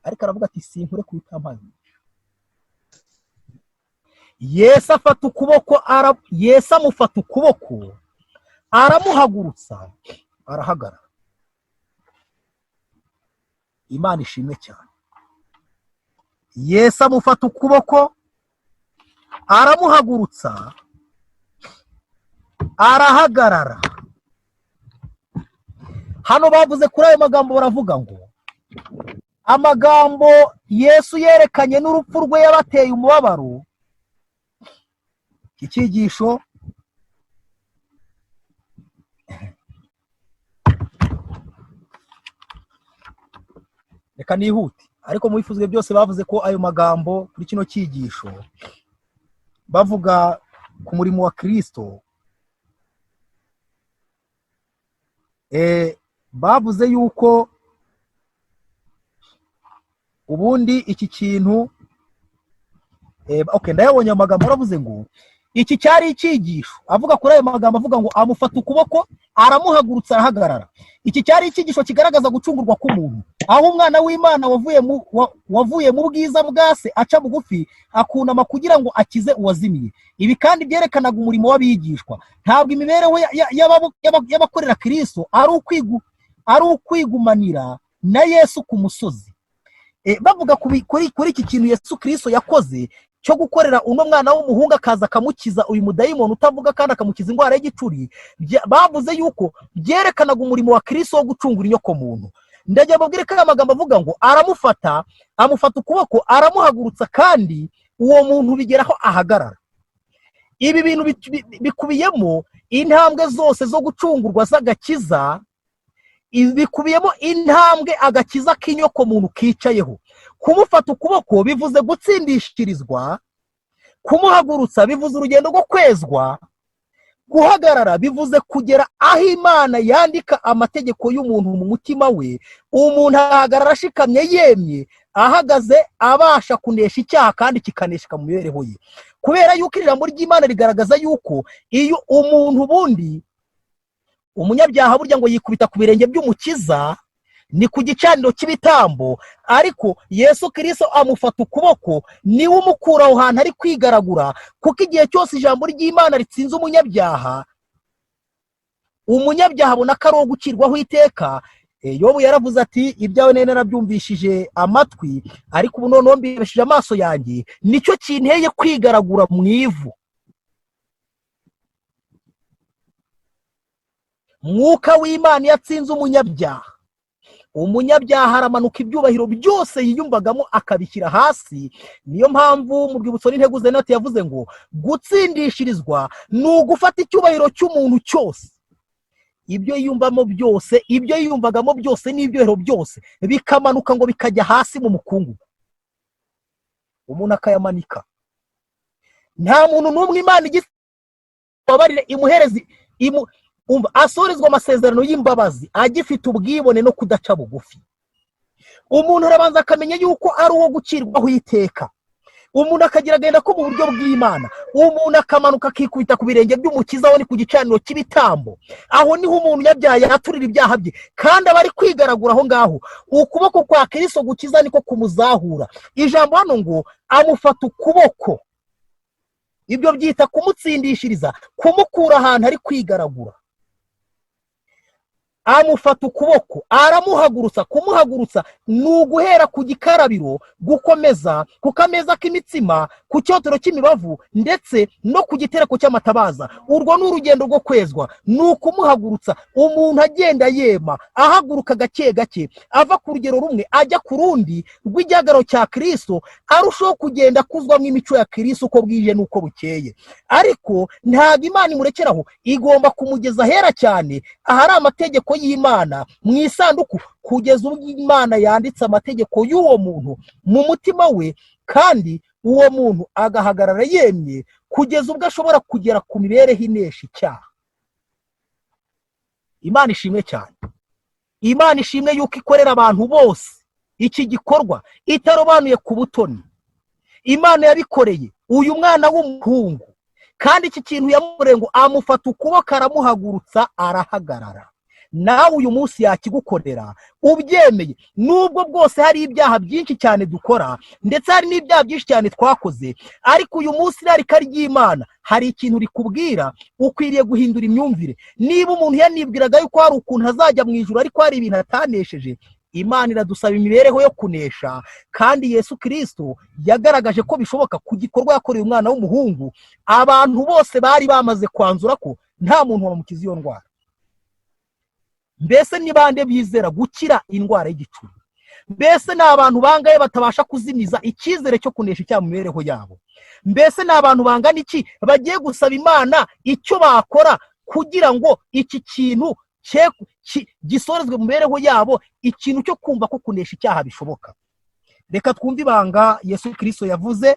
ariko aravuga ati sinkure ku itampaye. Yesu afata ukuboko, Yesu amufata ukuboko aramuhagurutsa, arahagarara. Imana ishimwe cyane. Yesu amufata ukuboko aramuhagurutsa, Arahagarara. Hano bavuze kuri ayo magambo, baravuga ngo amagambo Yesu yerekanye n'urupfu rwe yabateye umubabaro. Iki cyigisho reka nihute, ariko mu bifuzwe byose bavuze ko ayo magambo kuri kino cyigisho bavuga ku murimo wa Kristo, bavuze yuko ubundi iki kintu, okay, ndayabonye ayo magambo. Aravuze ngo iki cyari icyigisho, avuga kuri ayo magambo avuga ngo amufata ukuboko aramuhagurutsa arahagarara. Iki cyari icyigisho kigaragaza gucungurwa k'umuntu, aho umwana w'Imana wavuye mu bwiza bwa se aca bugufi akunama kugira ngo akize uwazimiye. Ibi kandi byerekanaga umurimo w'abigishwa. Ntabwo imibereho y'abakorera Kristo ari ukwigumanira na Yesu ku musozi. Bavuga kuri iki kintu Yesu Kristo yakoze cyo gukorera uno mwana w'umuhungu, akaza akamukiza uyu mudayimoni utavuga kandi akamukiza indwara y'igicuri, bavuze yuko byerekanaga umurimo wa Kristo wo gucungura inyoko muntu. Ndagira mbabwire ko aya magambo avuga ngo aramufata, amufata ukuboko aramuhagurutsa, kandi uwo muntu bigeraho ahagarara. Ibi bintu bikubiyemo intambwe zose zo gucungurwa z'agakiza, bikubiyemo intambwe agakiza k'inyoko muntu kicayeho. Kumufata ukuboko bivuze gutsindishirizwa, kumuhagurutsa bivuze urugendo rwo kwezwa, guhagarara bivuze kugera aho Imana yandika amategeko y'umuntu mu mutima we. Umuntu ahagarara ashikamye yemye, ahagaze abasha kunesha icyaha kandi kikanesheka mu mibereho ye. Kubera yuko ijambo ry'Imana rigaragaza yuko iyo umuntu ubundi umunyabyaha burya ngo yikubita ku birenge by'umukiza, ni ku gicaniro cy'ibitambo, ariko Yesu Kristo amufata ukuboko, niwe umukura aho hantu ari kwigaragura. Kuko igihe cyose ijambo ry'Imana ritsinze umunyabyaha, umunyabyaha abona ko ari uwo gucirwaho iteka. Yobu yaravuze ati ibyawe nari narabyumvishije amatwi, ariko ubu noneho mbibeshije amaso yanjye, nicyo kinteye kwigaragura mu ivu. Mwuka w'Imana iyo atsinze umunyabyaha, umunyabyaha aramanuka ibyubahiro byose yiyumvagamo akabishyira hasi. Niyo mpamvu mu rwibutso n'integuza Zenati yavuze ngo gutsindishirizwa ni ugufata icyubahiro cy'umuntu cyose, ibyo yiyumvamo byose, ibyo yiyumvagamo byose n'ibyubahiro byose bikamanuka ngo bikajya hasi mu mukungugu, umuntu akayamanika. Nta muntu n'umwe Imana igibabarire imuhereze asorezwa amasezerano y'imbabazi agifite ubwibone no kudaca bugufi. Umuntu arabanza akamenya yuko ari uwo gucirwaho iteka, umuntu akagira agenda ko mu buryo bw'Imana, umuntu akamanuka akikubita ku birenge by'umukiza, aho ni ku gicaniro cy'ibitambo, aho niho umuntu yabyaye yaturira ibyaha bye, kandi aba ari kwigaragura aho ngaho. Ukuboko kwa Kristo gukiza niko kumuzahura. Ijambo hano ngo amufata ukuboko, ibyo byita kumutsindishiriza, kumukura ahantu ari kwigaragura. Amufata ukuboko aramuhagurutsa. Kumuhagurutsa ni uguhera ku gikarabiro, gukomeza ku kameza k'imitsima, ku cyotero cy'imibavu, ndetse no ku gitereko cy'amatabaza. Urwo ni urugendo rwo kwezwa, ni ukumuhagurutsa. Umuntu agenda yema, ahaguruka gake gake, ava ku rugero rumwe ajya ku rundi rw'igihagararo cya Kristo, arushaho kugenda akuzwamo imico ya Kristo uko bwije n'uko bukeye. Ariko ntabwo Imana imurekeraho, igomba kumugeza ahera cyane, ahari amategeko y'Imana mu isanduku, kugeza ubwo Imana yanditse amategeko y'uwo muntu mu mutima we, kandi uwo muntu agahagarara yemye kugeza ubwo ashobora kugera ku mibereho inesha icyaha. Imana ishimwe cyane. Imana ishimwe yuko ikorera abantu bose iki gikorwa itarobanuye ku butoni. Imana yabikoreye uyu mwana w'umuhungu, kandi iki kintu yamukoreye ngo amufata ukuboko aramuhagurutsa arahagarara. Nawe uyu munsi yakigukorera ubyemeye, nubwo bwose hari ibyaha byinshi cyane dukora, ndetse hari n'ibyaha byinshi cyane twakoze, ariko uyu munsi irarika ry'Imana hari ikintu rikubwira, ukwiriye guhindura imyumvire. Niba umuntu yanibwiraga yuko hari ukuntu azajya mu ijuru ariko hari ibintu atanesheje, Imana iradusaba imibereho yo kunesha, kandi Yesu Kristo yagaragaje ko bishoboka ku gikorwa yakoreye umwana w'umuhungu. Abantu bose bari bamaze kwanzura ko Nta muntu wamukiza iyo ndwara. Mbese ni bande bizera gukira indwara y'igicuri? Mbese ni abantu bangahe batabasha kuzimiza icyizere cyo kunesha icyaha mu mibereho yabo? Mbese ni abantu bangana iki bagiye gusaba Imana icyo bakora kugira ngo iki kintu gisorezwe mu mibereho yabo, ikintu cyo kumva ko kunesha icyaha bishoboka? Reka twumve ibanga Yesu Kirisito yavuze.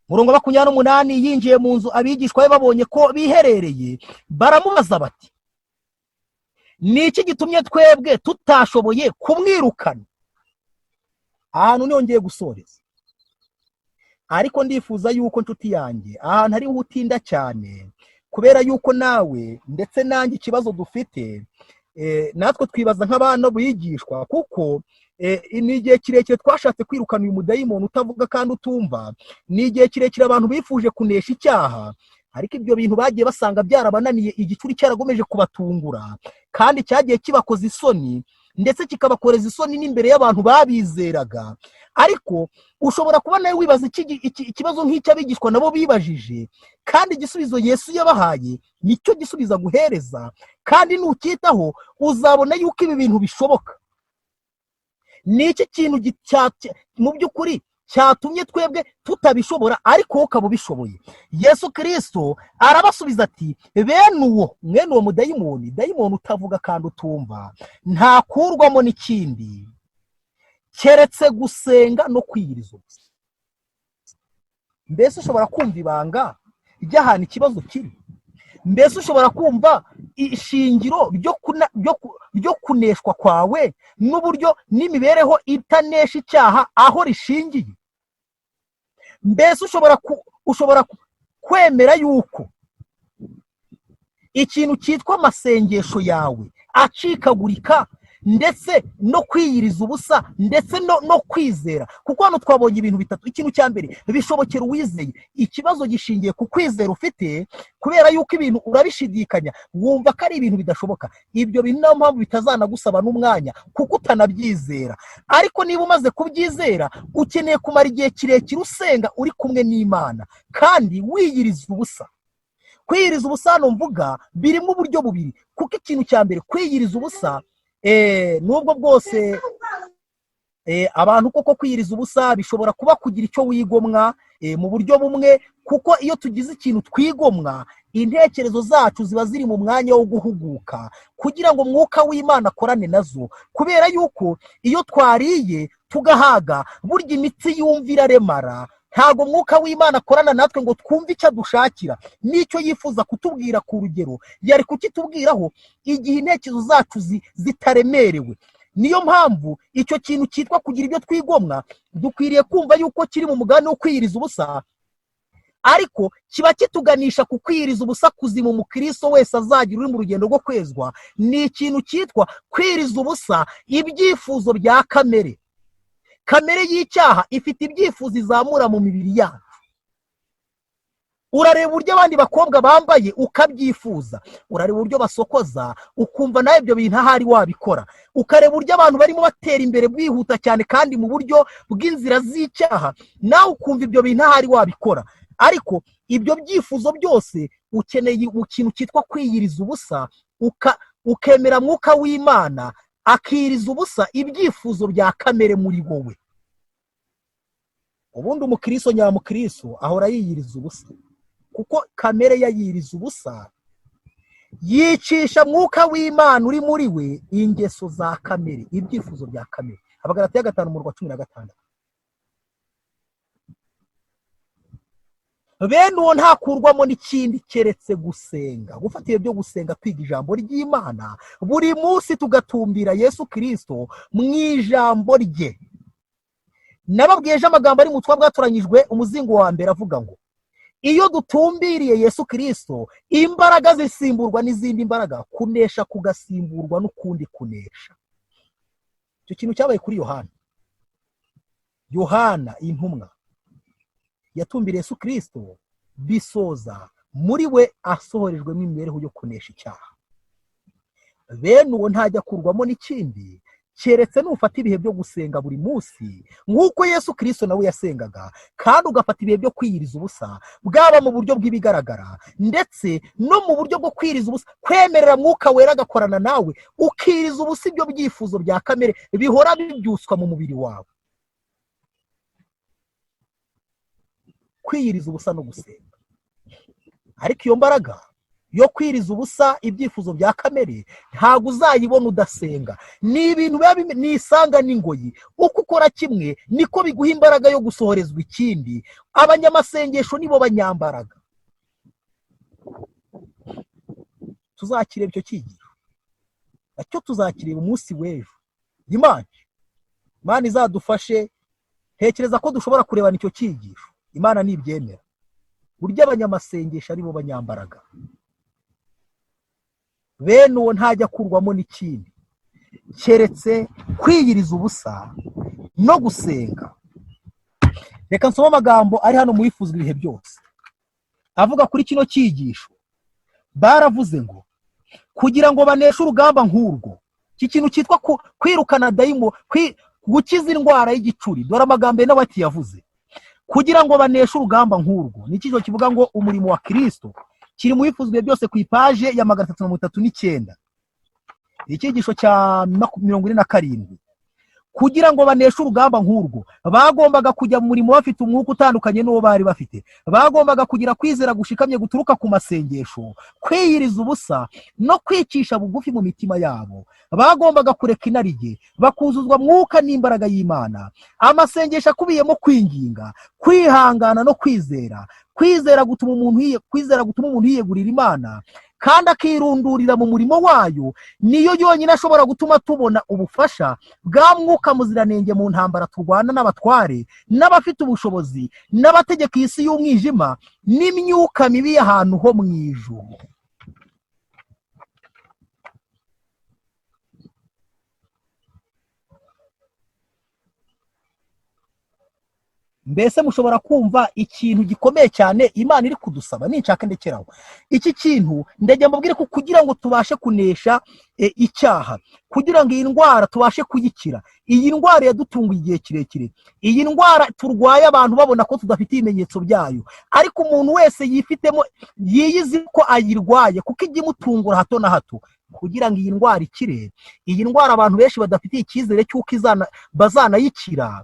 Murongo 28: yinjiye mu nzu, abigishwa be babonye ko biherereye, baramubaza bati: "Ni iki gitumye twebwe tutashoboye kumwirukana?" Ahantu niho ngiye gusoreza, ariko ndifuza yuko, nshuti yanjye, ahantu ariho utinda cyane, kubera yuko nawe ndetse nanjye ikibazo dufite, natwe twibaza nk'abana bigishwa, kuko ni igihe kirekire twashatse kwirukana uyu mudayimoni utavuga kandi utumva. Ni igihe kirekire abantu bifuje kunesha icyaha, ariko ibyo bintu bagiye basanga byarabananiye. Igicuri cyaragomeje kubatungura, kandi cyagiye kibakoza isoni, ndetse kikabakoreza isoni n'imbere y'abantu babizeraga. Ariko ushobora kuba nawe wibaza ikibazo nk'icy'abigishwa nabo bibajije, kandi igisubizo Yesu yabahaye nicyo gisubizo aguhereza, kandi nucyitaho uzabona yuko ibi bintu bishoboka. Ni iki kintu mu by'ukuri cyatumye twebwe tutabishobora, ariko wowe ukaba ubishoboye? Yesu Kirisito arabasubiza ati: "Bene uwo, mwene uwo mudayimoni, dayimoni utavuga kandi utumva, ntakurwamo n'ikindi keretse gusenga no kwiyiriza ubusa." Mbese ushobora kumva ibanga ry'ahantu ikibazo kiri? Mbese ushobora kumva ishingiro ryo kuneshwa kwawe n'uburyo n'imibereho itanesha icyaha aho rishingiye? Mbese ushobora kwemera yuko ikintu cyitwa amasengesho yawe acikagurika, ndetse no kwiyiriza ubusa, ndetse no kwizera? Kuko hano twabonye ibintu bitatu. Ikintu cya mbere, bishobokera uwizeye. Ikibazo gishingiye ku kwizera ufite, kubera yuko ibintu urabishidikanya, wumva ko ari ibintu bidashoboka. Ibyo bintu niyo mpamvu bitazanagusaba n'umwanya, kuko utanabyizera. Ariko niba umaze kubyizera, ukeneye kumara igihe kirekire usenga, uri kumwe n'Imana, kandi wiyiriza ubusa. Kwiyiriza ubusa hano mvuga birimo uburyo bubiri, kuko ikintu cya mbere, kwiyiriza ubusa, nubwo bwose abantu koko kwiyiriza ubusa bishobora kuba kugira icyo wigomwa mu buryo bumwe, kuko iyo tugize ikintu twigomwa, intekerezo zacu ziba ziri mu mwanya wo guhuguka kugira ngo Mwuka w'Imana akorane nazo, kubera yuko iyo twariye tugahaga, burya imitsi yumva iraremara. Ntabwo Mwuka w'Imana akorana natwe ngo twumve icyo adushakira n'icyo yifuza kutubwira ku rugero yari kukitubwiraho igihe intekerezo zacu zitaremerewe. Niyo mpamvu icyo kintu cyitwa kugira ibyo twigomwa dukwiriye kumva yuko kiri mu mugani wo kwiyiriza ubusa, ariko kiba kituganisha ku kwiyiriza ubusa kuzima umukristo wese azagira uri mu rugendo rwo kwezwa. Ni ikintu cyitwa kwiyiriza ubusa ibyifuzo bya kamere. Kamere y'icyaha ifite ibyifuzo izamura mu mibiri yacu. Urareba uburyo abandi bakobwa bambaye ukabyifuza, urareba uburyo basokoza ukumva nawe ibyo bintu ahari wabikora, ukareba uburyo abantu barimo batera imbere bwihuta cyane kandi mu buryo bw'inzira z'icyaha, nawe ukumva ibyo bintu ahari wabikora. Ariko ibyo byifuzo byose ukeneye mu kintu cyitwa kwiyiriza ubusa, ukemera Mwuka w'Imana akiriza ubusa ibyifuzo bya kamere muri wowe. Ubundi umukristo nyamukristo ahora yiyiriza ubusa, kuko kamere yayiriza ubusa, yicisha Mwuka w'Imana uri muri we ingeso za kamere, ibyifuzo bya kamere. Abagalatiya 5 umurongo wa 16: bene uwo ntakurwamo n'ikindi keretse gusenga, gufata ibihe byo gusenga, kwiga ijambo ry'Imana buri munsi, tugatumbira Yesu Kirisito mu ijambo rye. Nababwiye ejo amagambo ari mu butumwa bwatoranyijwe, umuzingo wa mbere, avuga ngo iyo dutumbiriye Yesu Kirisito, imbaraga zisimburwa n'izindi mbaraga, kunesha kugasimburwa n'ukundi kunesha. Icyo kintu cyabaye kuri Yohana. Yohana intumwa yatumbiriye Yesu Kirisito, bisoza muri we asohorejwemo imibereho yo kunesha icyaha. Bene uwo ntajya akurwamo n'ikindi Keretse nufata ibihe byo gusenga buri munsi nk'uko Yesu Kirisito nawe yasengaga, kandi ugafata ibihe byo kwiyiriza ubusa, bwaba mu buryo bw'ibigaragara ndetse no mu buryo bwo kwiyiriza ubusa, kwemerera Mwuka Wera agakorana nawe, ukiriza ubusa ibyo byifuzo bya kamere bihora bibyutswa mu mubiri wawe. Kwiyiriza ubusa no gusenga. Ariko iyo mbaraga yo kwiriza ubusa ibyifuzo bya kamere ntabwo uzayibona udasenga. Ni ibintu biba nisanga n'ingoyi, uko ukora kimwe niko biguha imbaraga yo gusohorezwa ikindi. Abanyamasengesho nibo banyambaraga. Tuzakireba icyo cyigisho, nacyo tuzakireba umunsi w'ejo. Imana izadufashe. Ntekereza ko dushobora kurebana icyo cyigisho, Imana nibyemera. Burya abanyamasengesho aribo banyambaraga. Bene uwo ntajya akurwamo n'ikindi keretse kwiyiriza ubusa no gusenga. Reka nsome amagambo ari hano mu Wifuzwa ibihe byose avuga kuri kino cyigisho. Baravuze ngo kugira ngo baneshe urugamba nk'urwo, iki kintu cyitwa kwirukana dayimo, gukiza indwara y'igicuri. Dore amagambo nawe ati yavuze kugira ngo baneshe urugamba nk'urwo. Ni icyigisho kivuga ngo umurimo wa Kristo, kiri mu Wifuzwa byose ku ipaje ya 339, icyigisho cya 47. Kugira ngo baneshe urugamba nk'urwo, bagombaga kujya mu murimo bafite umwuka utandukanye n'uwo bari bafite. Bagombaga kugira kwizera gushikamye guturuka ku masengesho, kwiyiriza ubusa no kwicisha bugufi mu mitima yabo. Bagombaga kureka inarijye, bakuzuzwa mwuka n'imbaraga y'Imana. Amasengesho akubiyemo kwinginga, kwihangana no kwizera. Kwizera gutuma umuntu yiyegurira Imana kandi akirundurira mu murimo wayo, niyo yonyine ashobora gutuma tubona ubufasha bwa mwuka muziranenge mu ntambara turwana n'abatware n'abafite ubushobozi n'abategeka isi y'umwijima n'imyuka mibi y'ahantu ho mu ijuru. Mbese mushobora kumva ikintu gikomeye cyane Imana iri kudusaba? Ninshaka ndekeraho iki kintu, ndajya mbabwire ko kugira ngo tubashe kunesha icyaha, kugira ngo iyi ndwara tubashe kuyikira, iyi ndwara yadutunguye igihe kirekire, iyi ndwara turwaye abantu babona ko tudafite ibimenyetso byayo, ariko umuntu wese yifitemo yiyizi ko ayirwaye kuko ijya imutungura hato na hato. Kugira ngo iyi ndwara ikire, iyi ndwara abantu benshi badafitiye icyizere cy'uko bazanayikira,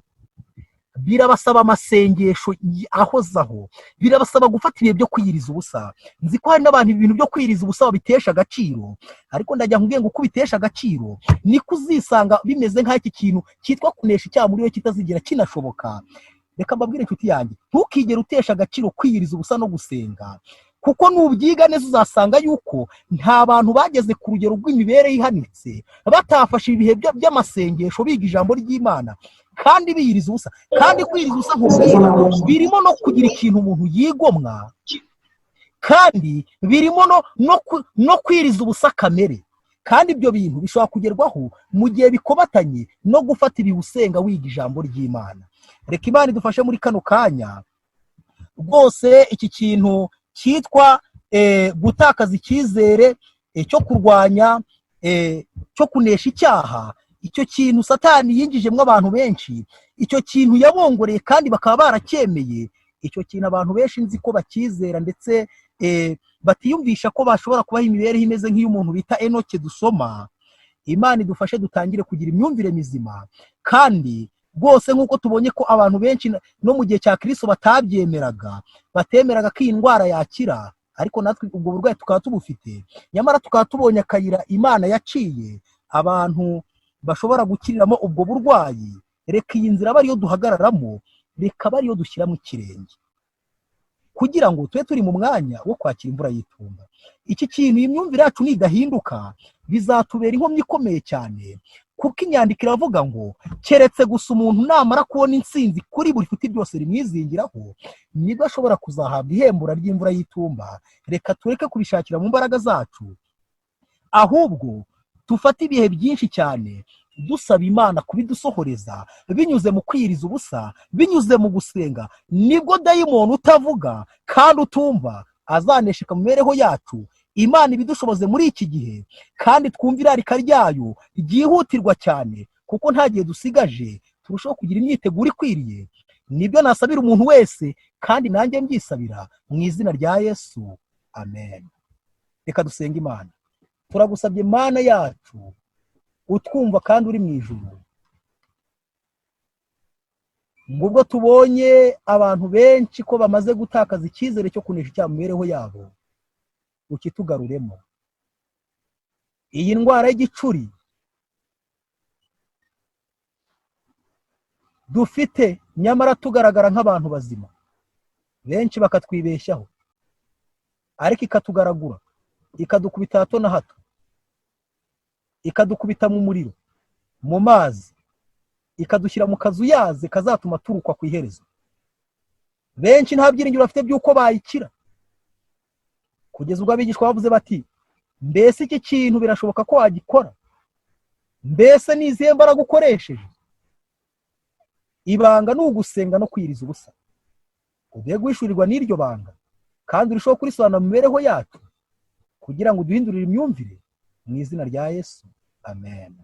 birabasaba amasengesho ahozaho, birabasaba gufata ibihe byo kwiyiriza ubusa. Nzi ko hari n'abantu ibintu byo kwiyiriza ubusa babitesha agaciro, ariko ndajya nkubwiye ngo uko ubitesha agaciro niko uzisanga bimeze nk'iki kintu cyitwa kunesha icyaha muri we kitazigera kinashoboka. Reka mbabwire inshuti yanjye, ntukigere utesha agaciro kwiyiriza ubusa no gusenga, kuko nubyiga neza uzasanga yuko nta bantu bageze ku rugero rw'imibereho ihanitse batafashe ibihe by'amasengesho biga ijambo ry'Imana kandi biyiriza ubusa. Kandi kwiyiriza ubusa nkubwira birimo no kugira ikintu umuntu yigomwa, kandi birimo no kwiriza ubusa kamere. Kandi ibyo bintu bishobora kugerwaho mu gihe bikomatanye no gufata ibihe usenga wiga ijambo ry'Imana. Reka Imana idufashe muri kano kanya rwose. Iki kintu cyitwa gutakaza icyizere cyo kurwanya, cyo kunesha icyaha, icyo kintu Satani yinjijemo abantu benshi, icyo kintu yabongoreye kandi bakaba baracyemeye. Icyo kintu abantu benshi nzi ko bakizera ndetse batiyumvisha ko bashobora kubaho imibereho imeze nk'iy'umuntu bita Enoke dusoma. Imana idufashe dutangire kugira imyumvire mizima, kandi rwose nk'uko tubonye ko abantu benshi no mu gihe cya Kristo batabyemeraga, batemeraga ko iyi ndwara yakira, ariko natwe ubwo burwayi tukaba tubufite, nyamara tukaba tubonye akayira Imana yaciye abantu bashobora gukiriramo ubwo burwayi. Reka iyi nzira aba ariyo duhagararamo, reka aba ariyo dushyiramo ikirenge, kugira ngo tube turi mu mwanya wo kwakira imvura y'itumba. Iki kintu, iyi myumvire yacu nidahinduka, bizatubera inkomyi ikomeye cyane, kuko inyandiko iravuga ngo keretse gusa umuntu namara kubona intsinzi kuri buri futi ryose rimwizingiraho, nibwo ashobora kuzahabwa ihembura ry'imvura y'itumba. Reka tureke kubishakira mu mbaraga zacu, ahubwo tufate ibihe byinshi cyane dusaba Imana kubidusohoreza binyuze mu kwiyiriza ubusa, binyuze mu gusenga. Nibwo dayimoni utavuga kandi utumva azanesheka mu mibereho yacu. Imana ibidushoboze muri iki gihe, kandi twumve irarika ryayo ryihutirwa cyane, Kuko nta gihe dusigaje, turushaho kugira imyiteguro ikwiriye. Nibyo nasabira umuntu wese, kandi nanjye mbyisabira mu izina rya Yesu, amen. Reka dusenge Imana. Turagusabye Mana yacu utwumva kandi uri mu ijuru, ngo ubwo tubonye abantu benshi ko bamaze gutakaza icyizere cyo kunesha icyaha mu mibereho yabo, ukitugaruremo. Iyi ndwara y'igicuri dufite, nyamara tugaragara nk'abantu bazima, benshi bakatwibeshyaho, ariko ikatugaragura, ikadukubita hato na hato, ikadukubita mu muriro, mu mazi, ikadushyira mu kazu yaze kazatuma turukwa ku iherezo. Benshi nta byiringiro bafite by'uko bayikira, kugeza ubwo abigishwa bavuze bati: mbese iki kintu birashoboka ko wagikora? Mbese ni izihe mbaraga ukoresheje? Ibanga ni ugusenga no kwiriza ubusa. Ugiye guhishurirwa n'iryo banga, kandi urushaho kurisobanura mu mibereho yacu, kugira ngo uduhindurire imyumvire, mu izina rya Yesu, amen.